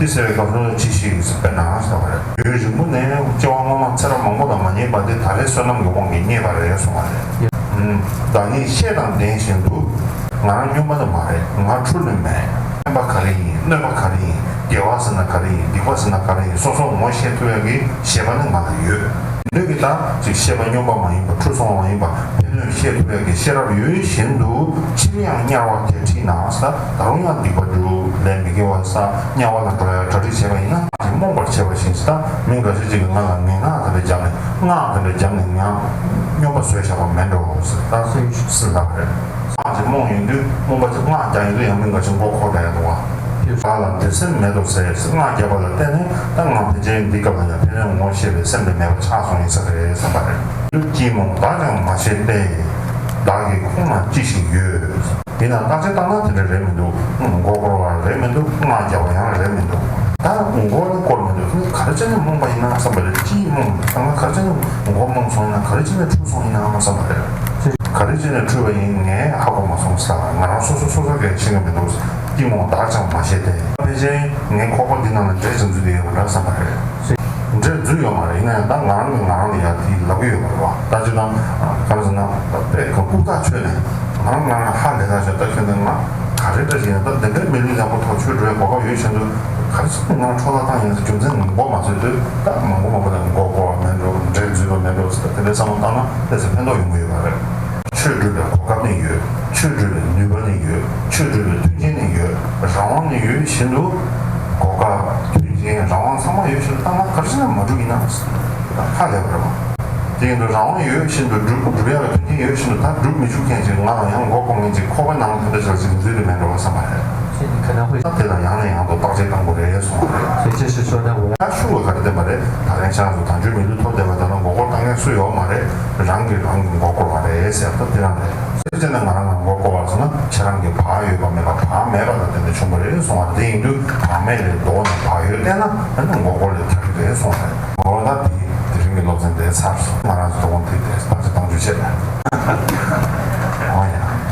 དེ་ཟེར་བའི་སྐབས་སུ་ཅི་ཞིག་དཔེར་ན་ཟེར་བ་རེད། ཡུན་རིང་པོ་ནས་སྐྱེ་བ་སྔོན་མ་ཚེ་རབས་མང་པོ་ལ་མ་རྙེད་པ་དེ་ད་རེས་བསོད་ནམས་ཀྱི་དབང་གིས་རྙེད་པ་རེད་གསུངས་པ་རེད། བདག་ཉིད་ཤེས་དང་ལྡན་བཞིན་དུ། ང་རང་སྨྱོན་པ་དེ་མ་རེད། ང་འཁྲུལ་ནི་མེད། ཕན་པ་ག་རེ་ཡིན། གནོད་པ་ག་རེ་ཡིན། དགེ་བ་ཟེར་ན་ག་རེ་ཡིན། སྡིག་པ་ཟེར་ན་ག་རེ་ཡིན། སོ་སོ་ངོ་ཤེས་ཐུབ་ཡག་གི་ཤེས་པ་ནི་ང་ལ་ཡོད། འདོད་ཀྱི་ད་ཅིག་ཤེས་པ་སྨྱོན་པ་མ་ཡིན་པ། འཁྲུལ་སོང་བ་མ་ཡིན་པ། ཕན་གནོད་ཤེས་ཐུབ་ཡག་གི་ཤེས་རབ་ཡོད་བཞིན་དུ། ཕྱིར་ཡང་དམྱལ་བ་དེར་ཁྲིད་ན་ཟེར། ད་རུང་ཡང་སྡིག་པ་སྒྲུབ། ལས་མི་དགེ་བ་བསགས། དམྱལ་བ་ལ་འགྲོ་ཡག་གྲ་སྒྲིག་བྱས་པ་ཡིན་ན། རྨོངས་པར་བྱས་པ་བཞིན་ཟེར། ད་མི་འགའ་ཞིག་ཅིག་གིས་ང་ལ་ངན་སྔགས་དེ་འདྲ་བརྒྱབ་ནས། སྔགས་དེ་འདྲ་བརྒྱབ་ནས་ཡང་སྨྱོན་པ་བཟོས་བཞག་པ་མེད་འགྲོ་ཟེར། ད་སུས་ལབ་པ་རེད། སྔགས་ཀྱིས་རྨོངས་ཡོང་དུས། རྨོངས་པ་ཅིག་སྔགས་རྒྱག་ཡོང་དུས་ཡང་མི་འགའ་ཞིག་མགོ་འཁོར་བསྡད་ཡག་འདུག་བ། བདག་ལ་འདོད་སེམས་མེད་དོ་ཟེར། སྔགས་བརྒྱབ་པ་ལ་བརྟེན་ནས། ད་ང་ཕལ་ཆེར་འདི་སྐབས་ལ་ཡང་ཕན་གནོད་ངོ་ཤེས་པའི་སེམས་དེ་མེད་པ་ཆགས་སོང་ཡིན་ས་རེད་བསམ་པ་རེད། སྐྱིད་རྨོངས་བདག་ཀྱང་མ་ཤེས་ཏེ། བདག་གི་ཁོང་ན་ཅི་ཞིག་ཡོད། ཡིན་ནའང་བརྟག་དཔྱད་བཏང་ན་དེ་འདྲ་རེད་མི་འདུག་མགོ་སྐོར་བ་རེད་མི་འདུག་སྔགས་བརྒྱབ་པ་ཡང་རེད་མི་འདུག་ད་མགོ་ནི་སྐོར་མི་འདུག་ག་རེ་བྱས་ནས་རྨོངས་པ་ཡིན་ན་བསམ་པ་རེད། སྐྱིད་རྨོངས། ད་ང་ག་རེ་བྱས་ནས་མགོ་རྨོངས་སོང་ཡིན་ན། ག་རེ་བྱས་ནས་འཁྲུལ་སོང་ཡིན་ནའང་བསམ་པ་རེད། ག་རེ་བྱས་ནས་འཁྲུལ་བ་ཡིན། ངས་ཧ་གོ་མ་སོང་ཟེར། ང་རང་སོ་སོ་སོ་སོ་གིས་ཤེས་ཀྱི་མི་འདུག་སྐྱིད་རྨོངས་བདག་ཀྱང་མ་ཤེས་ཏེ། ཕལ་ཆེར་ངའི་ཁོག་པ་འདི་ནང་ལ་འདྲེ་ཅིག་འཛུལ་བསྡད་ཡོད་པ་འདྲ་བསམ་པ་རེད། འདྲེ་འཛུལ་ཡོད་མ་རེད། ཡིན་ན་ཡང་ད་ང་རང་གིས་ང་རང་ལ་ཡ་དེ་ལབ་ཀྱི་ཡོད་པ་རེད་བ། ད་ཅི་ད་ག་རེ་ཟེར་ན། དཔེ་ག་ལྐུགས་ཐག་ཆོད་ནས་ང་རང་ང་རང་ཧ་ལས་ཐག་ཆོད། ད་ཁྱོད་འདི་ང་ག་རེ་འདྲ་ཞིག་ཡིན་ན། ད་འདི་འདྲའི་མི་ལུས་བཟང་པོ་ཐོག་ཆོས་འགྲོ་བའི་གོ་སྐབས་ཡོད་བཞིན་དུ། ག་རེ་ཟེར་ང་འཕྲོ་བརླག་བཏང་ཡིན་ཟེར། རྒྱུ་མཚན་མང་པོ་མ་བཟོས་དུས། ད་མང་པོ་མང་པོ་ལ་མགོ་སྐོར་བ་མེད་འགྲོ། འདྲེ་འཛུལ་བ་མེད་འགྲོ་ཟེར། དེ་འདྲའི་བསམ་བློ་བཏང་ན་ལྷག་པའི་ཕན་ཐོགས་ཡོང་གི་ཡོད་པ་རེད། ཆོས་སྒྲུབ་པའི་གོ་སྐབས་ནི་ཡོད། ཆོས་སྒྲུབ་པའི་ནུས་པ་ནི་ཡོད། ཆོས་སྒྲུབ་པའི་མཐུན་རྐྱེན་ནི་ཡོད། རང་དབང་ནི་ཡོད་བཞིན་དུ། གོ་སྐབས། མཐུན་རྐྱེན། རང་དབང་ཚང་མ་ཡོད་བཞིན་དུ། ད་ང་ག་རེ་བྱས་ནས་མ་སྒྲུབ་ཡིན་ན་ཧ་ལས་པ་རེད་བ། དེ་ཡིན་དུས་རང་དབང་ཡོད་བཞིན་དུ། སྒྲུབ་སྒྲུབ་ཡག་ལ་མཐུན་རྐྱེན་ཡོད་བཞིན་དུ། ད་སྒྲུབ་མི་བཅུག་མཁན་ཅིག་ང་ལ་ཡང་མགོ་སྐོར་མཁན་ཅིག་ཁོག་པའི་ནང་དེ་འདྲ་ཅིག་འཛུལ་དུ་མེད་འགྲོ་བསམ་པ་རེད། ད་དེ་ལ་ཡང་ནས་ཡང་དུ་བརྟག་དཔྱད་བཏང་དགོས་རེད་གསུངས་པ་རེད། ད་ཤུ་ག་ག་རེ་བསྟན་པ་རེད། ད་རེས་ཆ་སུ་དལ་འབྱོར་མི་ལུས་ཐོབ་བསྡད་པ་དེ་ལ་མགོ་སྐོར་བཏང་མཁན་སུ་ཡོད་མ་རེད། རང་གིས་རང་གི་མགོ་སྐོར་བ་རེད་ཟེར། ད་དེ་རང་རེད། སེམས་ཅན་ནི་ང་རང་ལ་མགོ་སྐོར་བ་ཟེར་ན། ཁྱེད་རང་གི་བག་ཡོད་པ་མེད་པ། བག་མེད་པ་ལ་བརྟེན་ནས་བྱུང་བ་རེད་གསུང་བ་རེད། དེ་ཡིན་དུས་བག་མེད་ལས་ལྡོག་ནས་བག་ཡོད་བསྟན་ན། ཨ་ནི་མགོ་སྐོར་ལས་ཐར་གྱི་རེད་གསུང་བ་རེད། འོ་ད་དེ་དེ་རིང་གི་སློབ་ཚན་དེ་ཚར་སོང་། ང་རང་ཚོ་དོ་དགོང་དེ་དེ་བར་ཆ་བཏང་རྒྱུ་བྱས་པ།